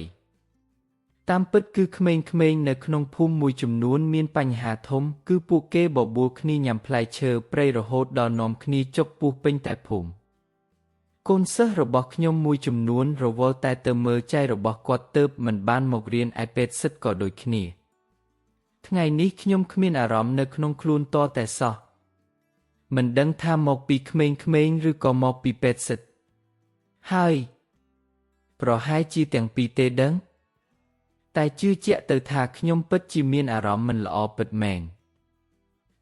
តាមពិតគឺក្មេងៗនៅក្នុងភូមិមួយចំនួនមានបញ្ហាធំគឺពួកគេបបួលគ្នាញ៉ាំផ្លែឈើព្រៃរហូតដល់នាំគ្នាចុកពោះពេញតែភូមិកូនសិស្សរបស់ខ្ញុំមួយចំនួនរវល់តែទៅមើលចែរបស់គាត់ទើបមិនបានមករៀនឯពេទ្យសិទ្ធក៏ដូចគ្នាថ្ងៃនេះខ្ញុំគ្មានអារម្មណ៍នៅក្នុងខ្លួនតតែសោះមិនដឹងថាមកពីក្មេងៗឬក៏មកពីពេទ្យសិទ្ធហើយប្រហែលជាទាំងពីរទេដឹងតែជឿជាក់ទៅថាខ្ញុំពិតជាមានអារម្មណ៍មិនល្អពិតមែន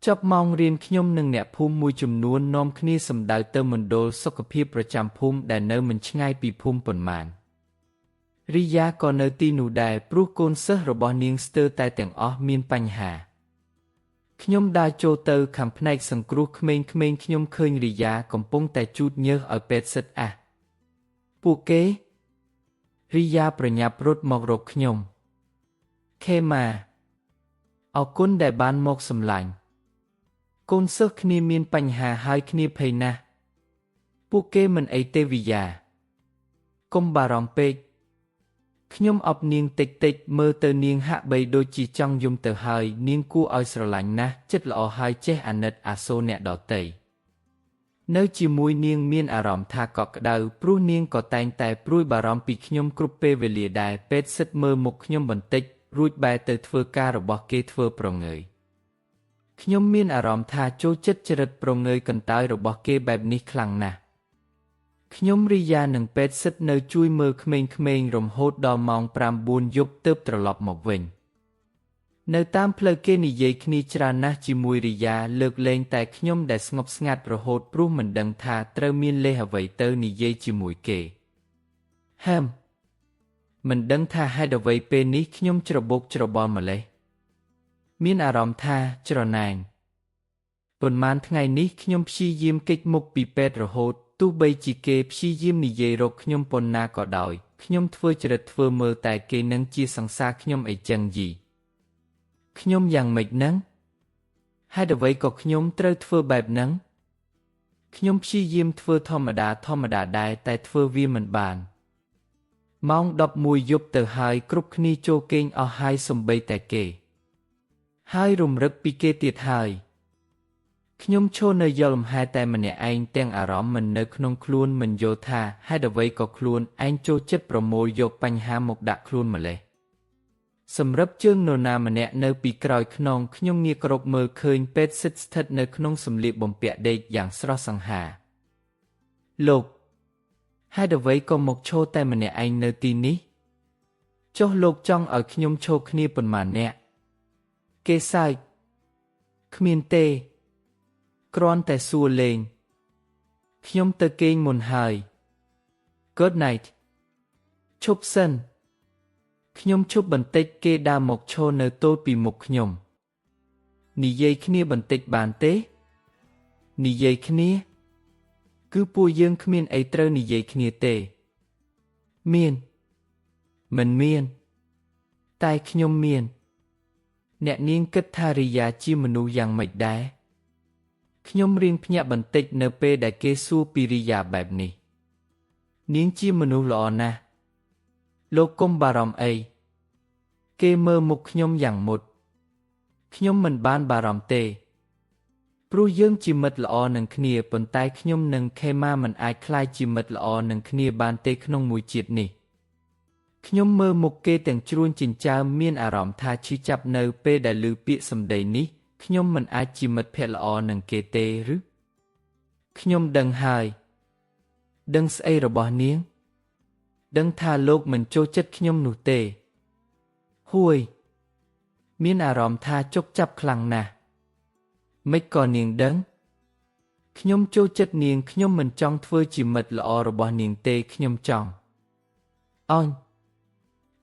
ចប់ម៉ោងរៀនខ្ញុំនិងអ្នកភូមិមួយចំនួននាំគ្នាសម្ដៅទៅមណ្ឌលសុខភាពប្រចាំភូមិដែលនៅមិនឆ្ងាយពីភូមិប៉ុន្មានរីយ៉ាក៏នៅទីនោះដែរព្រោះកូនសិស្សរបស់នាងស្ទើរតែទាំងអស់មានបញ្ហាខ្ញុំដើរចូលទៅខាងផ្នែកសង្គ្រោះក្មេងៗខ្ញុំឃើញរីយ៉ាកំពុងតែជូតញើសឲ្យពេទ្យសិទ្ធអះពួកគេ រីយ៉ាប្រញាប់រត់មករកខ្ញុំខេម៉ាអរគុណដែលបានមកសម្លាញ់កូនសិស្សគ្នាមានបញ្ហាហើយគ្នាភ័យណាស់ពួកគេមិនអីទេវិយាកុំបារម្ភពេកខ្ញុំអបនាងតិចតិចមើលទៅនាងហាក់បីដូចជាចង់យំទៅហើយនាងគួរឲ្យស្រឡាញ់ណាស់ចិត្តល្អហើយចេះអាណិតអាសូរអ្នកដទៃនៅជាមួយនាងមានអារម្មណ៍ថាកក់ក្ដៅព្រោះនាងក៏តែងតែព្រួយបារម្ភពីខ្ញុំគ្រប់ពេលវេលាដែរពេទ្យសិតមើលមុខខ្ញុំបន្តិចរួចបែរទៅធ្វើការរបស់គេធ្វើប្រងើយខ្ញុំមានអារម្មណ៍ថាចូលចិត្តចរិតប្រងើយកន្តើយរបស់គេបែបនេះខ្លាំងណាស់ខ្ញុំរីយ៉ានិងពេទ្យសិតនៅជួយមើលក្មេងៗរហូតដល់ម៉ោង9យប់ទើបត្រឡប់មកវិញនៅតាមផ្លូវគេនិយាយគ្នាច្រើនណាស់ជាមួយរីយ៉ាលើកលែងតែខ្ញុំដែលស្ងប់ស្ងាត់រហូតព្រោះមិនដឹងថាត្រូវមានលេសអ្វីទៅនិយាយជាមួយគេហឹមមិនដឹងថាហេតុអ្វីពេលនេះខ្ញុំច្របូកច្របល់ម្ល៉េះមានអារម្មណ៍ថាច្រណែនប៉ុន្មានថ្ងៃនេះខ្ញុំព្យាយាមគេចមុខពីពេទ្យរហូតទោះបីជាគេព្យាយាមនិយាយរកខ្ញុំប៉ុណ្ណាក៏ដោយខ្ញុំធ្វើចរិតធ្វើមើលតែគេនឹងជាសង្សារខ្ញុំអីចឹងយីខ្ញុំយ៉ាងម៉េចនឹងហេតុអ្វីក៏ខ្ញុំត្រូវធ្វើបែបហ្នឹងខ្ញុំព្យាយាមធ្វើធម្មតាដែរតែធ្វើវាមិនបានម៉ោង11យប់ទៅហើយគ្រប់គ្នាចូលគេងអស់ហើយសំបីតែគេហើយរំលឹកពីគេទៀតហើយខ្ញុំឈរនៅយល់លំហែតែម្នាក់ឯងទាំងអារម្មណ៍មិននៅក្នុងខ្លួនមិនយល់ថាហេតុអ្វីក៏ខ្លួនឯងចូលចិត្តប្រមូលយកបញ្ហាមកដាក់ខ្លួនម្ល៉េះសម្រាប់ជើងនរណាម្នាក់នៅពីក្រោយខ្នងខ្ញុំងាកក្រោកមើលឃើញពេទ្យសិតស្ថិតនៅក្នុងសម្លៀកបំពាក់ដេកយ៉ាងស្រស់សង្ហាលោកហេតុអ្វីក៏មកឈរតែម្នាក់ឯងនៅទីនេះចុះលោកចង់ឲ្យខ្ញុំឈរគ្នាប៉ុន្មាននាក់គេសើចគ្មានទេគ្រាន់តែសួរលេងខ្ញុំទៅគេងមុនហើយ Good night ឈប់សិនខ្ញុំឈប់បន្តិចគេដើរមកឈរនៅទល់ពីមុខខ្ញុំនិយាយគ្នាបន្តិចបានទេនិយាយគ្នាគឺពួកយើងគ្មានអីត្រូវនិយាយគ្នាទេមានមិនមានតែខ្ញុំមានអ្នកនាងគិតថារីយ៉ាជាមនុស្សយ៉ាងម៉េចដែរខ្ញុំរៀងភ្ញាក់បន្តិចនៅពេលដែលគេសួរពីរីយ៉ាបែបនេះនាងជាមនុស្សល្អណាស់លោកកុំបារម្ភអីគេមើលមុខខ្ញុំយ៉ាងមុតខ្ញុំមិនបានបារម្ភទេព្រោះយើងជាមិត្តល្អនឹងគ្នាប៉ុន្តែខ្ញុំនិងខេម៉ាមិនអាចក្លាយជាមិត្តល្អនឹងគ្នាបានទេក្នុងមួយជាតិនេះខ្ញុំមើលមុខគេទាំងជ្រួញចិញ្ចើមមានអារម្មណ៍ថាឈឺចាប់នៅពេលដែលឮពាក្យសម្ដីនេះខ្ញុំមិនអាចជាមិត្តភក្តិល្អនឹងគេទេឬខ្ញុំដឹងហើយដឹងស្អីរបស់នាងដឹងថាលោកមិនចូលចិត្តខ្ញុំនោះទេហួយមានអារម្មណ៍ថាជោគចាប់ខ្លាំងណាស់ម៉េចក៏នាងដឹងខ្ញុំចូលចិត្តនាងខ្ញុំមិនចង់ធ្វើជាមិត្តល្អរបស់នាងទេខ្ញុំចង់អញ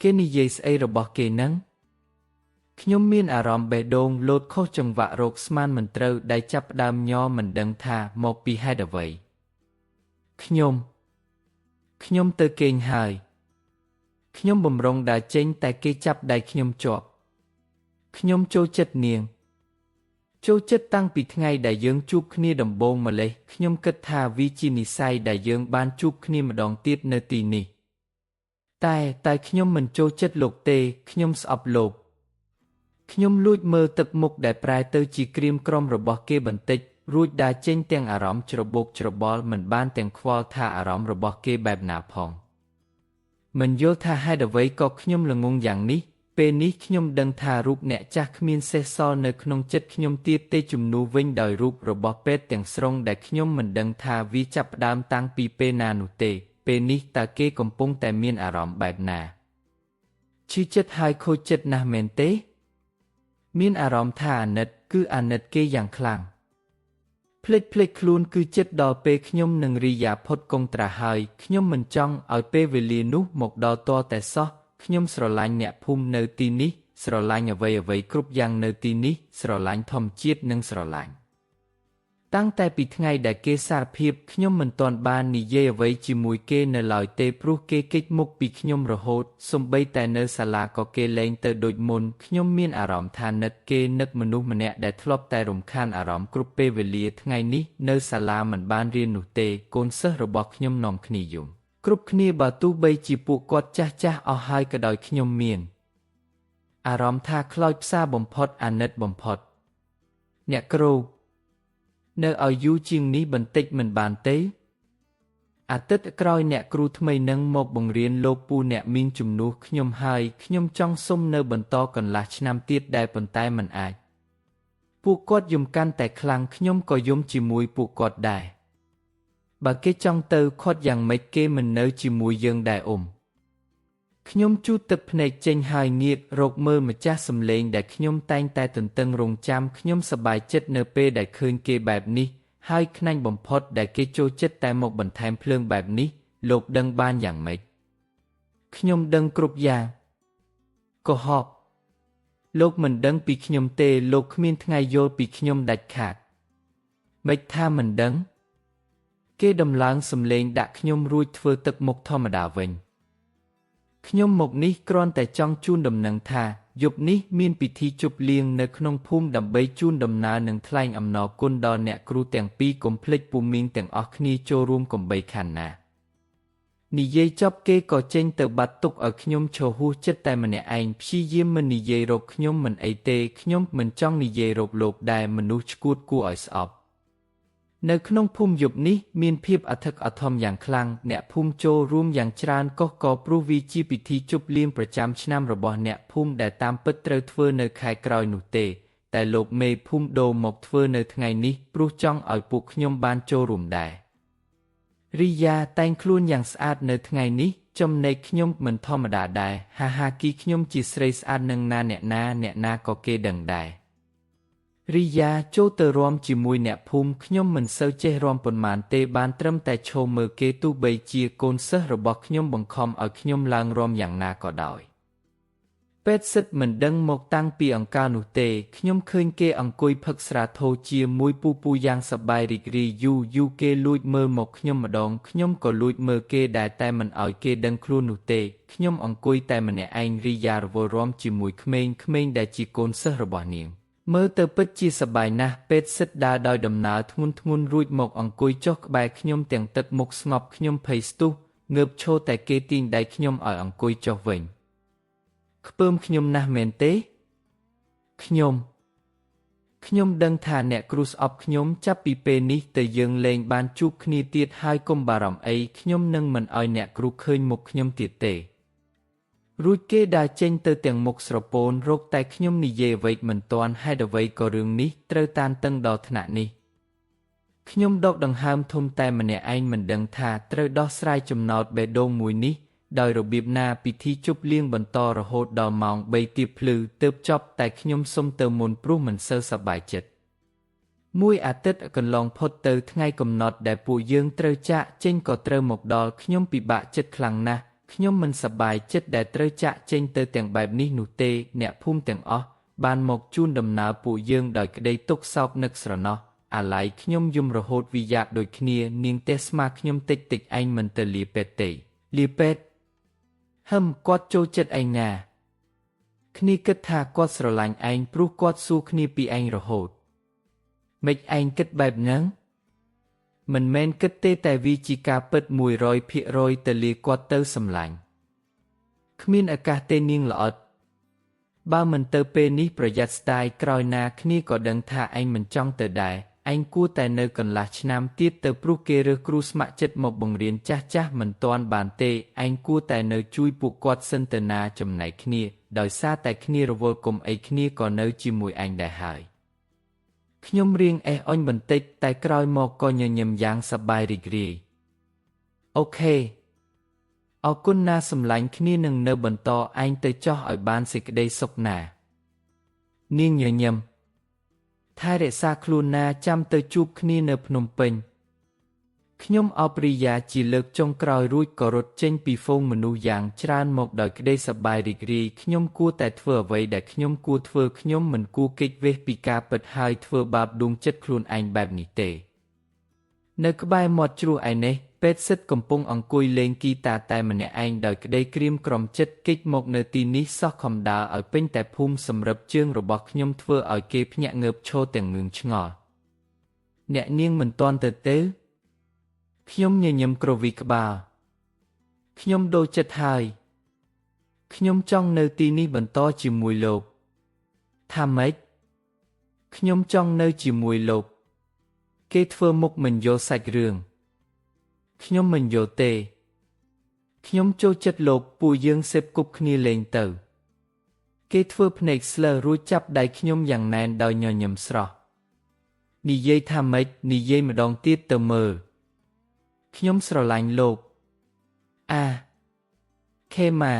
គេនិយាយស្អីរបស់គេនឹងខ្ញុំមានអារម្មណ៍បេះដូងលោតខុសចង្វាក់រោគស្មានមិនត្រូវដែលចាប់ផ្ដើមញ័រមិនដឹងថាមកពីហេតុអ្វីខ្ញុំទៅគេងហើយខ្ញុំបំរុងដើរចេញតែគេចាប់ដៃខ្ញុំជាប់ខ្ញុំចូលចិត្តនាងចូលចិត្តតាំងពីថ្ងៃដែលយើងជួបគ្នាដំបូងម្លេះខ្ញុំគិតថាវាជានិស័យដែលយើងបានជួបគ្នាម្ដងទៀតនៅទីនេះតែខ្ញុំមិនចូលចិត្តលោកទេខ្ញុំស្អប់លោកខ្ញុំលួចមើលទឹកមុខដែលប្រែទៅជាក្រៀមក្រំរបស់គេបន្តិចរួចដើរចេញទាំងអារម្មណ៍ច្របូកច្របល់មិនបានទាំងខ្វល់ថាអារម្មណ៍របស់គេបែបណាផងមិនយល់ថាហេតុអ្វីក៏ខ្ញុំល្ងង់យ៉ាងនេះពេលនេះខ្ញុំដឹងថារូបអ្នកចាស់គ្មានសេសសល់នៅក្នុងចិត្តខ្ញុំទៀតទេជំនួសវិញដោយរូបរបស់ពេទ្យទាំងស្រុងដែលខ្ញុំមិនដឹងថាវាចាប់ផ្ដើមតាំងពីពេលណានោះទេពេលនេះតើគេកំពុងតែមានអារម្មណ៍បែបណាឈឺចិត្តហើយខូចចិត្តណាស់មែនទេមានអារម្មណ៍ថាអាណិតគឺអាណិតគេយ៉ាងខ្លាំងភ្លេចខ្លួនគឺចិត្តដល់ពេលខ្ញុំនឹងរីយ៉ាផុតកុងត្រាហើយខ្ញុំមិនចង់ឲ្យពេលវេលានោះមកដល់តតែសោះខ្ញុំស្រឡាញ់អ្នកភូមិនៅទីនេះស្រឡាញ់អ្វីៗគ្រប់យ៉ាងនៅទីនេះស្រឡាញ់ធម្មជាតិនិងស្រឡាញ់ តាំងតែពីថ្ងៃដែលគេសារភាពខ្ញុំមិនទាន់បាននិយាយអ្វីជាមួយគេនៅឡើយទេព្រោះគេគេចមុខពីខ្ញុំរហូតសូម្បីតែនៅសាលាក៏គេលែងទៅដូចមុនខ្ញុំមានអារម្មណ៍ថានឹកគេនឹកមនុស្សម្នាក់ដែលធ្លាប់តែរំខានអារម្មណ៍គ្រប់ពេលវេលាថ្ងៃនេះនៅសាលាមិនបានរៀននោះទេកូនសិស្សរបស់ខ្ញុំនាំគ្នាយំគ្រប់គ្នាបើទោះបីជាពួកគាត់ចាស់ៗអស់ហើយក៏ដោយខ្ញុំមានអារម្មណ៍ថាខ្លោចផ្សាបំផុតអាណិតបំផុតអ្នកគ្រូនៅឲ្យយូរជាងនេះបន្តិចមិនបានទេអាទិត្យក្រោយអ្នកគ្រូថ្មីនឹងមកបង្រៀនលោកពូអ្នកមានជំនួសខ្ញុំហើយខ្ញុំចង់សុំនៅបន្តកន្លះឆ្នាំទៀតដែរប៉ុន្តែមិនអាចពួកគាត់យំកាន់តែខ្លាំងខ្ញុំក៏យំជាមួយពួកគាត់ដែរបើគេចង់ទៅខាត់យ៉ាងម៉េចគេមិននៅជាមួយយើងដែរអ៊ំខ្ញុំជូតទឹកភ្នែកចេញហើយងាករកមើលម្ចាស់សំឡេងដែលខ្ញុំតែងតែទន្ទឹងរង់ចាំខ្ញុំសប្បាយចិត្តនៅពេលដែលឃើញគេបែបនេះហើយខ្នាញ់បំផុតដែលគេចូលចិត្តតែមកបន្ថែមភ្លើងបែបនេះលោកដឹងបានយ៉ាងម៉េចខ្ញុំដឹងគ្រប់យ៉ាងកុហកលោកមិនដឹងពីខ្ញុំទេលោកគ្មានថ្ងៃយល់ពីខ្ញុំដាច់ខាតម៉េចថាមិនដឹងគេដំឡើងសំឡេងដាក់ខ្ញុំរួចធ្វើទឹកមុខធម្មតាវិញខ្ញុំមកនេះគ្រាន់តែចង់ជូនដំណឹងថាយប់នេះមានពិធីជប់លៀងនៅក្នុងភូមិដើម្បីជូនដំណើរនិងថ្លែងអំណរគុណដល់អ្នកគ្រូទាំងពីរកុំភ្លេចពូមីងទាំងអស់គ្នាចូលរួមកុំបីខានណានិយាយចប់គេក៏ចេញទៅបាត់ទុកឲ្យខ្ញុំឈរហួសចិត្តតែម្នាក់ឯងព្យាយាមមិននិយាយរកខ្ញុំមិនអីទេខ្ញុំមិនចង់និយាយរកលោកដែរមនុស្សឆ្កួតគួរឲ្យស្អប់នៅក្នុងភូមិយប់នេះមានភាពអធិកអធមយ៉ាងខ្លាំងអ្នកភូមិចូលរួមយ៉ាងច្រើនកុះករព្រោះវាជាពិធីជប់លៀងប្រចាំឆ្នាំរបស់អ្នកភូមិដែលតាមពិតត្រូវធ្វើនៅខែក្រោយនោះទេតែលោកមេភូមិដូរមកធ្វើនៅថ្ងៃនេះព្រោះចង់ឲ្យពួកខ្ញុំបានចូលរួមដែររីយ៉ាតែងខ្លួនយ៉ាងស្អាតនៅថ្ងៃនេះចំណែកខ្ញុំមិនធម្មតាដែរហាហាគីខ្ញុំជាស្រីស្អាតនឹងណាអ្នកណាអ្នកណាក៏គេដឹងដែររីយ៉ាចូលទៅរាំជាមួយអ្នកភូមិខ្ញុំមិនសូវចេះរាំប៉ុន្មានទេបានត្រឹមតែឈរមើលគេទោះបីជាកូនសិស្សរបស់ខ្ញុំបង្ខំឲ្យខ្ញុំឡើងរាំយ៉ាងណាក៏ដោយពេទ្យសិទ្ធមិនដឹងមកតាំងពីអង្ការនោះទេខ្ញុំឃើញគេអង្គុយផឹកស្រាធូរជាមួយពូពូយ៉ាងសប្បាយរីករាយយូរយូរគេលួចមើលមកខ្ញុំម្ដងខ្ញុំក៏លួចមើលគេដែរតែមិនឲ្យគេដឹងខ្លួននោះទេខ្ញុំអង្គុយតែម្នាក់ឯងរីយ៉ារវល់រាំជាមួយក្មេងៗដែលជាកូនសិស្សរបស់នាងមើលទៅពិតជាសប្បាយណាស់ពេទ្យសិទ្ធដើរដោយដំណើរធ្ងន់ធ្ងររួចមកអង្គុយចុះក្បែរខ្ញុំទាំងទឹកមុខស្ងប់ខ្ញុំភ័យស្ទុះងើបឈរតែគេទាញដៃខ្ញុំឲ្យអង្គុយចុះវិញខ្ពើមខ្ញុំណាស់មែនទេខ្ញុំដឹងថាអ្នកគ្រូស្អប់ខ្ញុំចាប់ពីពេលនេះទៅយើងលែងបានជួបគ្នាទៀតហើយកុំបារម្ភអីខ្ញុំនឹងមិនឲ្យអ្នកគ្រូឃើញមុខខ្ញុំទៀតទេរួចគេដើរចេញទៅទាំងមុខស្រពោនរកតែខ្ញុំនិយាយអ្វីមិនទាន់ហេតុអ្វីក៏រឿងនេះត្រូវតានតឹងដល់ថ្នាក់នេះខ្ញុំដកដង្ហើមធំតែម្នាក់ឯងមិនដឹងថាត្រូវដោះស្រាយចំណោទបេះដូងមួយនេះដោយរបៀបណាពិធីជប់លៀងបន្តរហូតដល់ម៉ោង3ទៀបភ្លឺទើបចប់តែខ្ញុំសុំទៅមុនព្រោះមិនសូវសប្បាយចិត្តមួយអាទិត្យកន្លងផុតទៅថ្ងៃកំណត់ដែលពួកយើងត្រូវចាកចេញក៏ត្រូវមកដល់ខ្ញុំពិបាកចិត្តខ្លាំងណាស់ខ្ញុំមិនសប្បាយចិត្តដែលត្រូវចាកចេញទៅទាំងបែបនេះនោះទេអ្នកភូមិទាំងអស់បានមកជូនដំណើរពួកយើងដោយក្តីទុក្ខសោកនឹកស្រណោះអាឡ័យខ្ញុំយំរហូតវិយ៉ាកដូចគ្នានាងទេសស្មាខ្ញុំតិចតិចឯងមិនទៅលាពេទ្យទេលាពេទ្យហឹមគាត់ចូលចិត្តឯងណាគ្នាគិតថាគាត់ស្រឡាញ់ឯងព្រោះគាត់សួរគ្នាពីឯងរហូតម៉េចឯងគិតបែបហ្នឹងមិនមែនគិតទេតែវាជាការពិត100%ទៅលាគាត់ទៅសម្លាញ់គ្មានឱកាសទេនាងល្អិតបើមិនទៅពេលនេះប្រយ័ត្នស្ដាយក្រោយណាគ្នាក៏ដឹងថាឯងមិនចង់ទៅដែរឯងគួរតែនៅកន្លះឆ្នាំទៀតទៅព្រោះគេរើសគ្រូស្ម័គ្រចិត្តមកបង្រៀនចាស់ៗមិនទាន់បានទេឯងគួរតែនៅជួយពួកគាត់សិនទៅណាចំណែកគ្នាដោយសារតែគ្នារវល់គុំអីគ្នាក៏នៅជាមួយឯងដែរហើយខ្ញុំរៀងអេះអុញបន្តិចតែក្រោយមកក៏ញញឹមយ៉ាងសប្បាយរីករាយអូខេអរគុណណាសម្លាញ់គ្នានឹងនៅបន្តឯងទៅចោះឲ្យបានសេចក្តីសុខណានាងញញឹមថែរក្សាខ្លួនណាចាំទៅជួបគ្នានៅភ្នំពេញ ខ្ញុំអោបរីយ៉ាជាលើកចុងក្រោយរួចក៏រត់ចេញពីហ្វូងមនុស្សយ៉ាងច្រើនមកដោយក្តីសប្បាយរីករាយខ្ញុំគួរតែធ្វើអ្វីដែលខ្ញុំគួរធ្វើខ្ញុំមិនគួរគេចវេះពីការពិតហើយធ្វើបាបដួងចិត្តខ្លួនឯងបែបនេះទេនៅក្បែរមាត់ជ្រោះឯនេះពេទ្យសិទ្ធកំពុងអង្គុយលេងគីតាតែម្នាក់ឯងដោយក្តីក្រៀមក្រំចិត្តគេចមកនៅទីនេះសោះខំដើរឲ្យពេញតែភូមិសម្រាប់ជើងរបស់ខ្ញុំធ្វើឲ្យគេភ្ញាក់ងើបឈរទាំងងឿងឆ្ងល់អ្នកនាងមិនទាន់ទៅទេខ្ញុំញញឹមគ្រវីក្បាលខ្ញុំដូរចិត្តហើយខ្ញុំចង់នៅទីនេះបន្តជាមួយលោកថាម៉េចខ្ញុំចង់នៅជាមួយលោកគេធ្វើមុខមិនយល់សាច់រឿងខ្ញុំមិនយល់ទេខ្ញុំចូលចិត្តលោកពួកយើងសេពគប់គ្នាលេងទៅគេធ្វើភ្នែកស្លើរួចចាប់ដៃខ្ញុំយ៉ាងណែនដោយញញឹមស្រស់និយាយថាម៉េចនិយាយម្ដងទៀតទៅមើលខ្ញុំស្រឡាញ់លោកអាខេម៉ា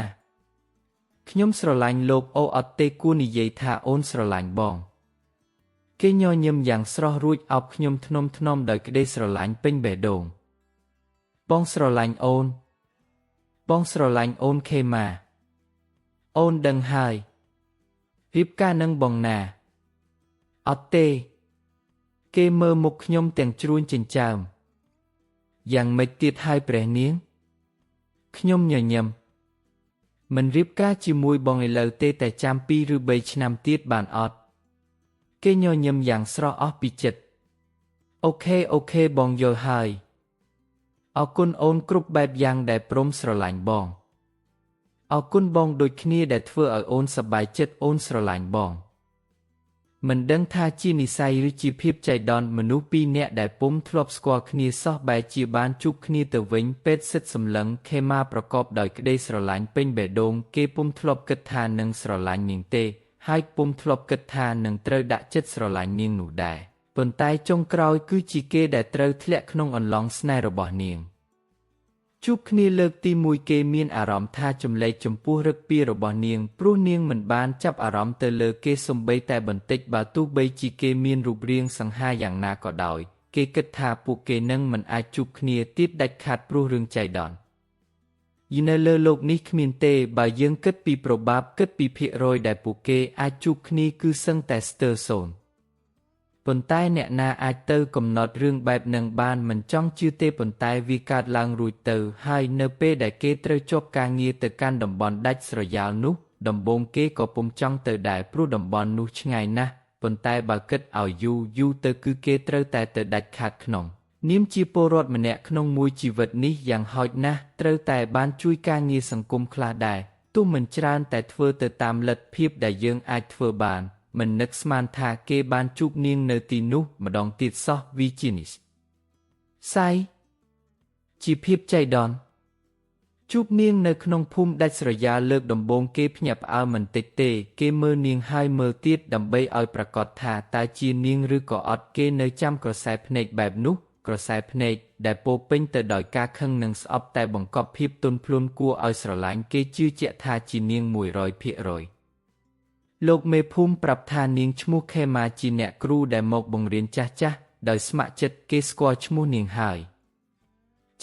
ខ្ញុំស្រឡាញ់លោកអូអត់ទេគួរនិយាយថាអូនស្រឡាញ់បងគេញញឹមយ៉ាងស្រស់រួចអោបខ្ញុំធ្នមធ្នមដោយក្តីស្រឡាញ់ពេញបេះដូងបងស្រឡាញ់អូនបងស្រឡាញ់អូនខេម៉ាអូនដឹងហើយរៀបការនឹងបងណាអត់ទេគេមើលមុខខ្ញុំទាំងជ្រួញចិញ្ចើមយ៉ាងម៉េចទៀតហើយព្រះនាងខ្ញុំញញឹមមិនរៀបការជាមួយបងឥឡូវទេតែចាំ2ឬ3ឆ្នាំទៀតបានអត់គេញញឹមយ៉ាងស្រស់អស់ពីចិត្ត OK OK បងយល់ហើយអរគុណអូនគ្រប់បែបយ៉ាងដែលព្រមស្រឡាញ់បងអរគុណបងដូចគ្នាដែលធ្វើឲ្យអូនសប្បាយចិត្តអូនស្រឡាញ់បងមិនដឹងថាជានិស័យឬជាភាពចៃដន្យមនុស្សពីរនាក់ដែលពុំធ្លាប់ស្គាល់គ្នាសោះបែរជាបានជួបគ្នាទៅវិញពេទ្យសិទ្ធសម្លឹងខេម៉ាប្រកបដោយក្តីស្រឡាញ់ពេញបេះដូងគេពុំធ្លាប់គិតថានឹងស្រឡាញ់នាងទេហើយពុំធ្លាប់គិតថានឹងត្រូវដាក់ចិត្តស្រឡាញ់នាងនោះដែរប៉ុន្តែចុងក្រោយគឺជាគេដែលត្រូវធ្លាក់ក្នុងអន្លង់ស្នេហ៍របស់នាងជួបគ្នាលើកទី1គេមានអារម្មណ៍ថាចម្លែកចំពោះឫកពារបស់នាងព្រោះនាងមិនបានចាប់អារម្មណ៍ទៅលើគេសំបីតែបន្តិចបើទោះបីជាគេមានរូបរាងសង្ហាយ៉ាងណាក៏ដោយគេគិតថាពួកគេនឹងមិនអាចជួបគ្នាទៀតដាច់ខាតព្រោះរឿងចៃដន្យយនៅលើលោកនេះគ្មានទេបើយើងគិតពីប្របាបគិតពីភាគរយដែលពួកគេអាចជួបគ្នាគឺសឹងតែស្ទើរសូន្យប៉ុន្តែអ្នកណាអាចទៅកំណត់រឿងបែបនឹងបានមិនចង់ជឿទេប៉ុន្តែវាកើតឡើងរួចទៅហើយនៅពេលដែលគេត្រូវជាប់ការងារទៅកាន់តំបន់ដាច់ស្រយាលនោះដំបូងគេក៏ពុំចង់ទៅដែរព្រោះតំបន់នោះឆ្ងាយណាស់ប៉ុន្តែបើគិតឲ្យយូរយូរទៅគឺគេត្រូវតែទៅដាច់ខាតក្នុងនាមជាពលរដ្ឋម្នាក់ក្នុងមួយជីវិតនេះយ៉ាងហោចណាស់ត្រូវតែបានជួយការងារសង្គមខ្លះដែរទោះមិនច្រើនតែធ្វើទៅតាមលទ្ធភាពដែលយើងអាចធ្វើបានមិននឹកស្មានថាគេបានជួបនាងនៅទីនោះម្ដងទៀតសោះវីជានិសសៃជាភាពចៃដន្យជួបនាងនៅក្នុងភូមិដាច់ស្រយាលលើកដំបូងគេភ្ញាក់ផ្អើលមិនតិចទេគេមើលនាងហើយមើលទៀតដើម្បីឲ្យប្រាកដថាតើជានាងឬក៏អត់គេនៅចាំក្រសែភ្នែកបែបនោះក្រសែភ្នែកដែលពោពេញទៅដោយការខឹងនិងស្អប់តែបង្កប់ភាពទន់ភ្លន់គួរឲ្យស្រឡាញ់គេជឿជាក់ថាជានាង 100% លោកមេភូមិប្រាប់ថានាងឈ្មោះខេម៉ាជាអ្នកគ្រូដែលមកបង្រៀនចាស់ៗដោយស្ម័គ្រចិត្តគេស្គាល់ឈ្មោះនាងហើយ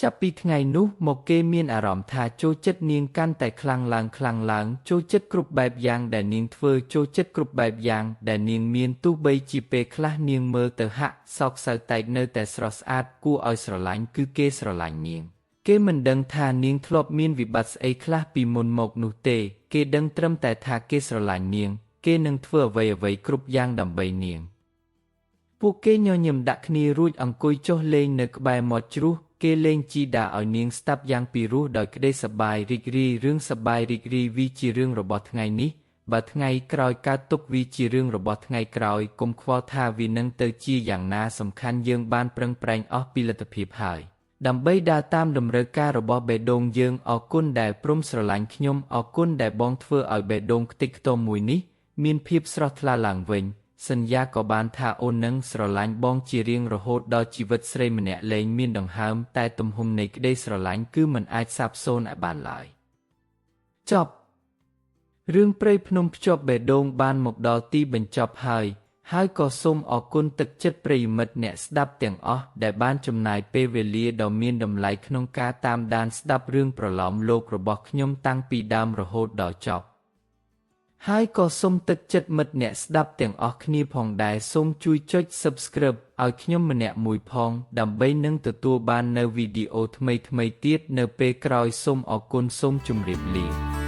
ចាប់ពីថ្ងៃនោះមកគេមានអារម្មណ៍ថាចូលចិត្តនាងកាន់តែខ្លាំងឡើងខ្លាំងឡើងចូលចិត្តគ្រប់បែបយ៉ាងដែលនាងធ្វើចូលចិត្តគ្រប់បែបយ៉ាងដែលនាងមានទោះបីជាពេលខ្លះនាងមើលទៅហាក់សោកសៅតែនៅតែស្រស់ស្អាតគួរឲ្យស្រឡាញ់គឺគេស្រឡាញ់នាងគេមិនដឹងថានាងធ្លាប់មានវិបត្តិស្អីខ្លះពីមុនមកនោះទេគេដឹងត្រឹមតែថាគេស្រឡាញ់នាងគេនឹងធ្វើអ្វីៗគ្រប់យ៉ាងដើម្បីនាងពួកគេញញឹមដាក់គ្នារួចអង្គុយចុះលេងនៅក្បែរមាត់ជ្រោះគេលេងជីដាឲ្យនាងស្ដាប់យ៉ាងពីរោះដោយក្តីសប្បាយរីករាយរឿងសប្បាយរីករាយវាជារឿងរបស់ថ្ងៃនេះបើថ្ងៃក្រោយកើតទុកវាជារឿងរបស់ថ្ងៃក្រោយកុំខ្វល់ថាវានឹងទៅជាយ៉ាងណាសំខាន់យើងបានប្រឹងប្រែងអស់ពីលទ្ធភាពហើយដើម្បីដើរតាមតម្រូវការរបស់បេះដូងយើងអរគុណដែលព្រមស្រឡាញ់ខ្ញុំអរគុណដែលបងធ្វើឲ្យបេះដូងខ្ទេចខ្ទាំមួយនេះមានភាពស្រស់ថ្លាឡើងវិញសន្យាក៏បានថាអូននឹងស្រឡាញ់បងជារៀងរហូតដល់ជីវិតស្រីម្នាក់លែងមានដង្ហើមតែទំហំនៃក្តីស្រឡាញ់គឺមិនអាចសាបសូន្យឲ្យបានឡើយចប់រឿងព្រៃភ្នំភ្ជាប់បេះដូងបានមកដល់ទីបញ្ចប់ហើយ ហើយក៏សូមអរគុណទឹកចិត្តប្រិយមិត្តអ្នកស្ដាប់ទាំងអស់ដែលបានចំណាយពេលវេលាដ៏មានតម្លៃក្នុងការតាមដានស្ដាប់រឿងប្រលោមលោករបស់ខ្ញុំតាំងពីដើមរហូតដល់ចប់ហើយក៏សូមទឹកចិត្តមិត្តអ្នកស្ដាប់ទាំងអស់គ្នាផងដែរសូមជួយចុច Subscribe ឲ្យខ្ញុំម្នាក់មួយផងដើម្បីនឹងទទួលបាននូវវីដេអូថ្មីៗទៀតនៅពេលក្រោយសូមអរគុណសូមជម្រាបលា។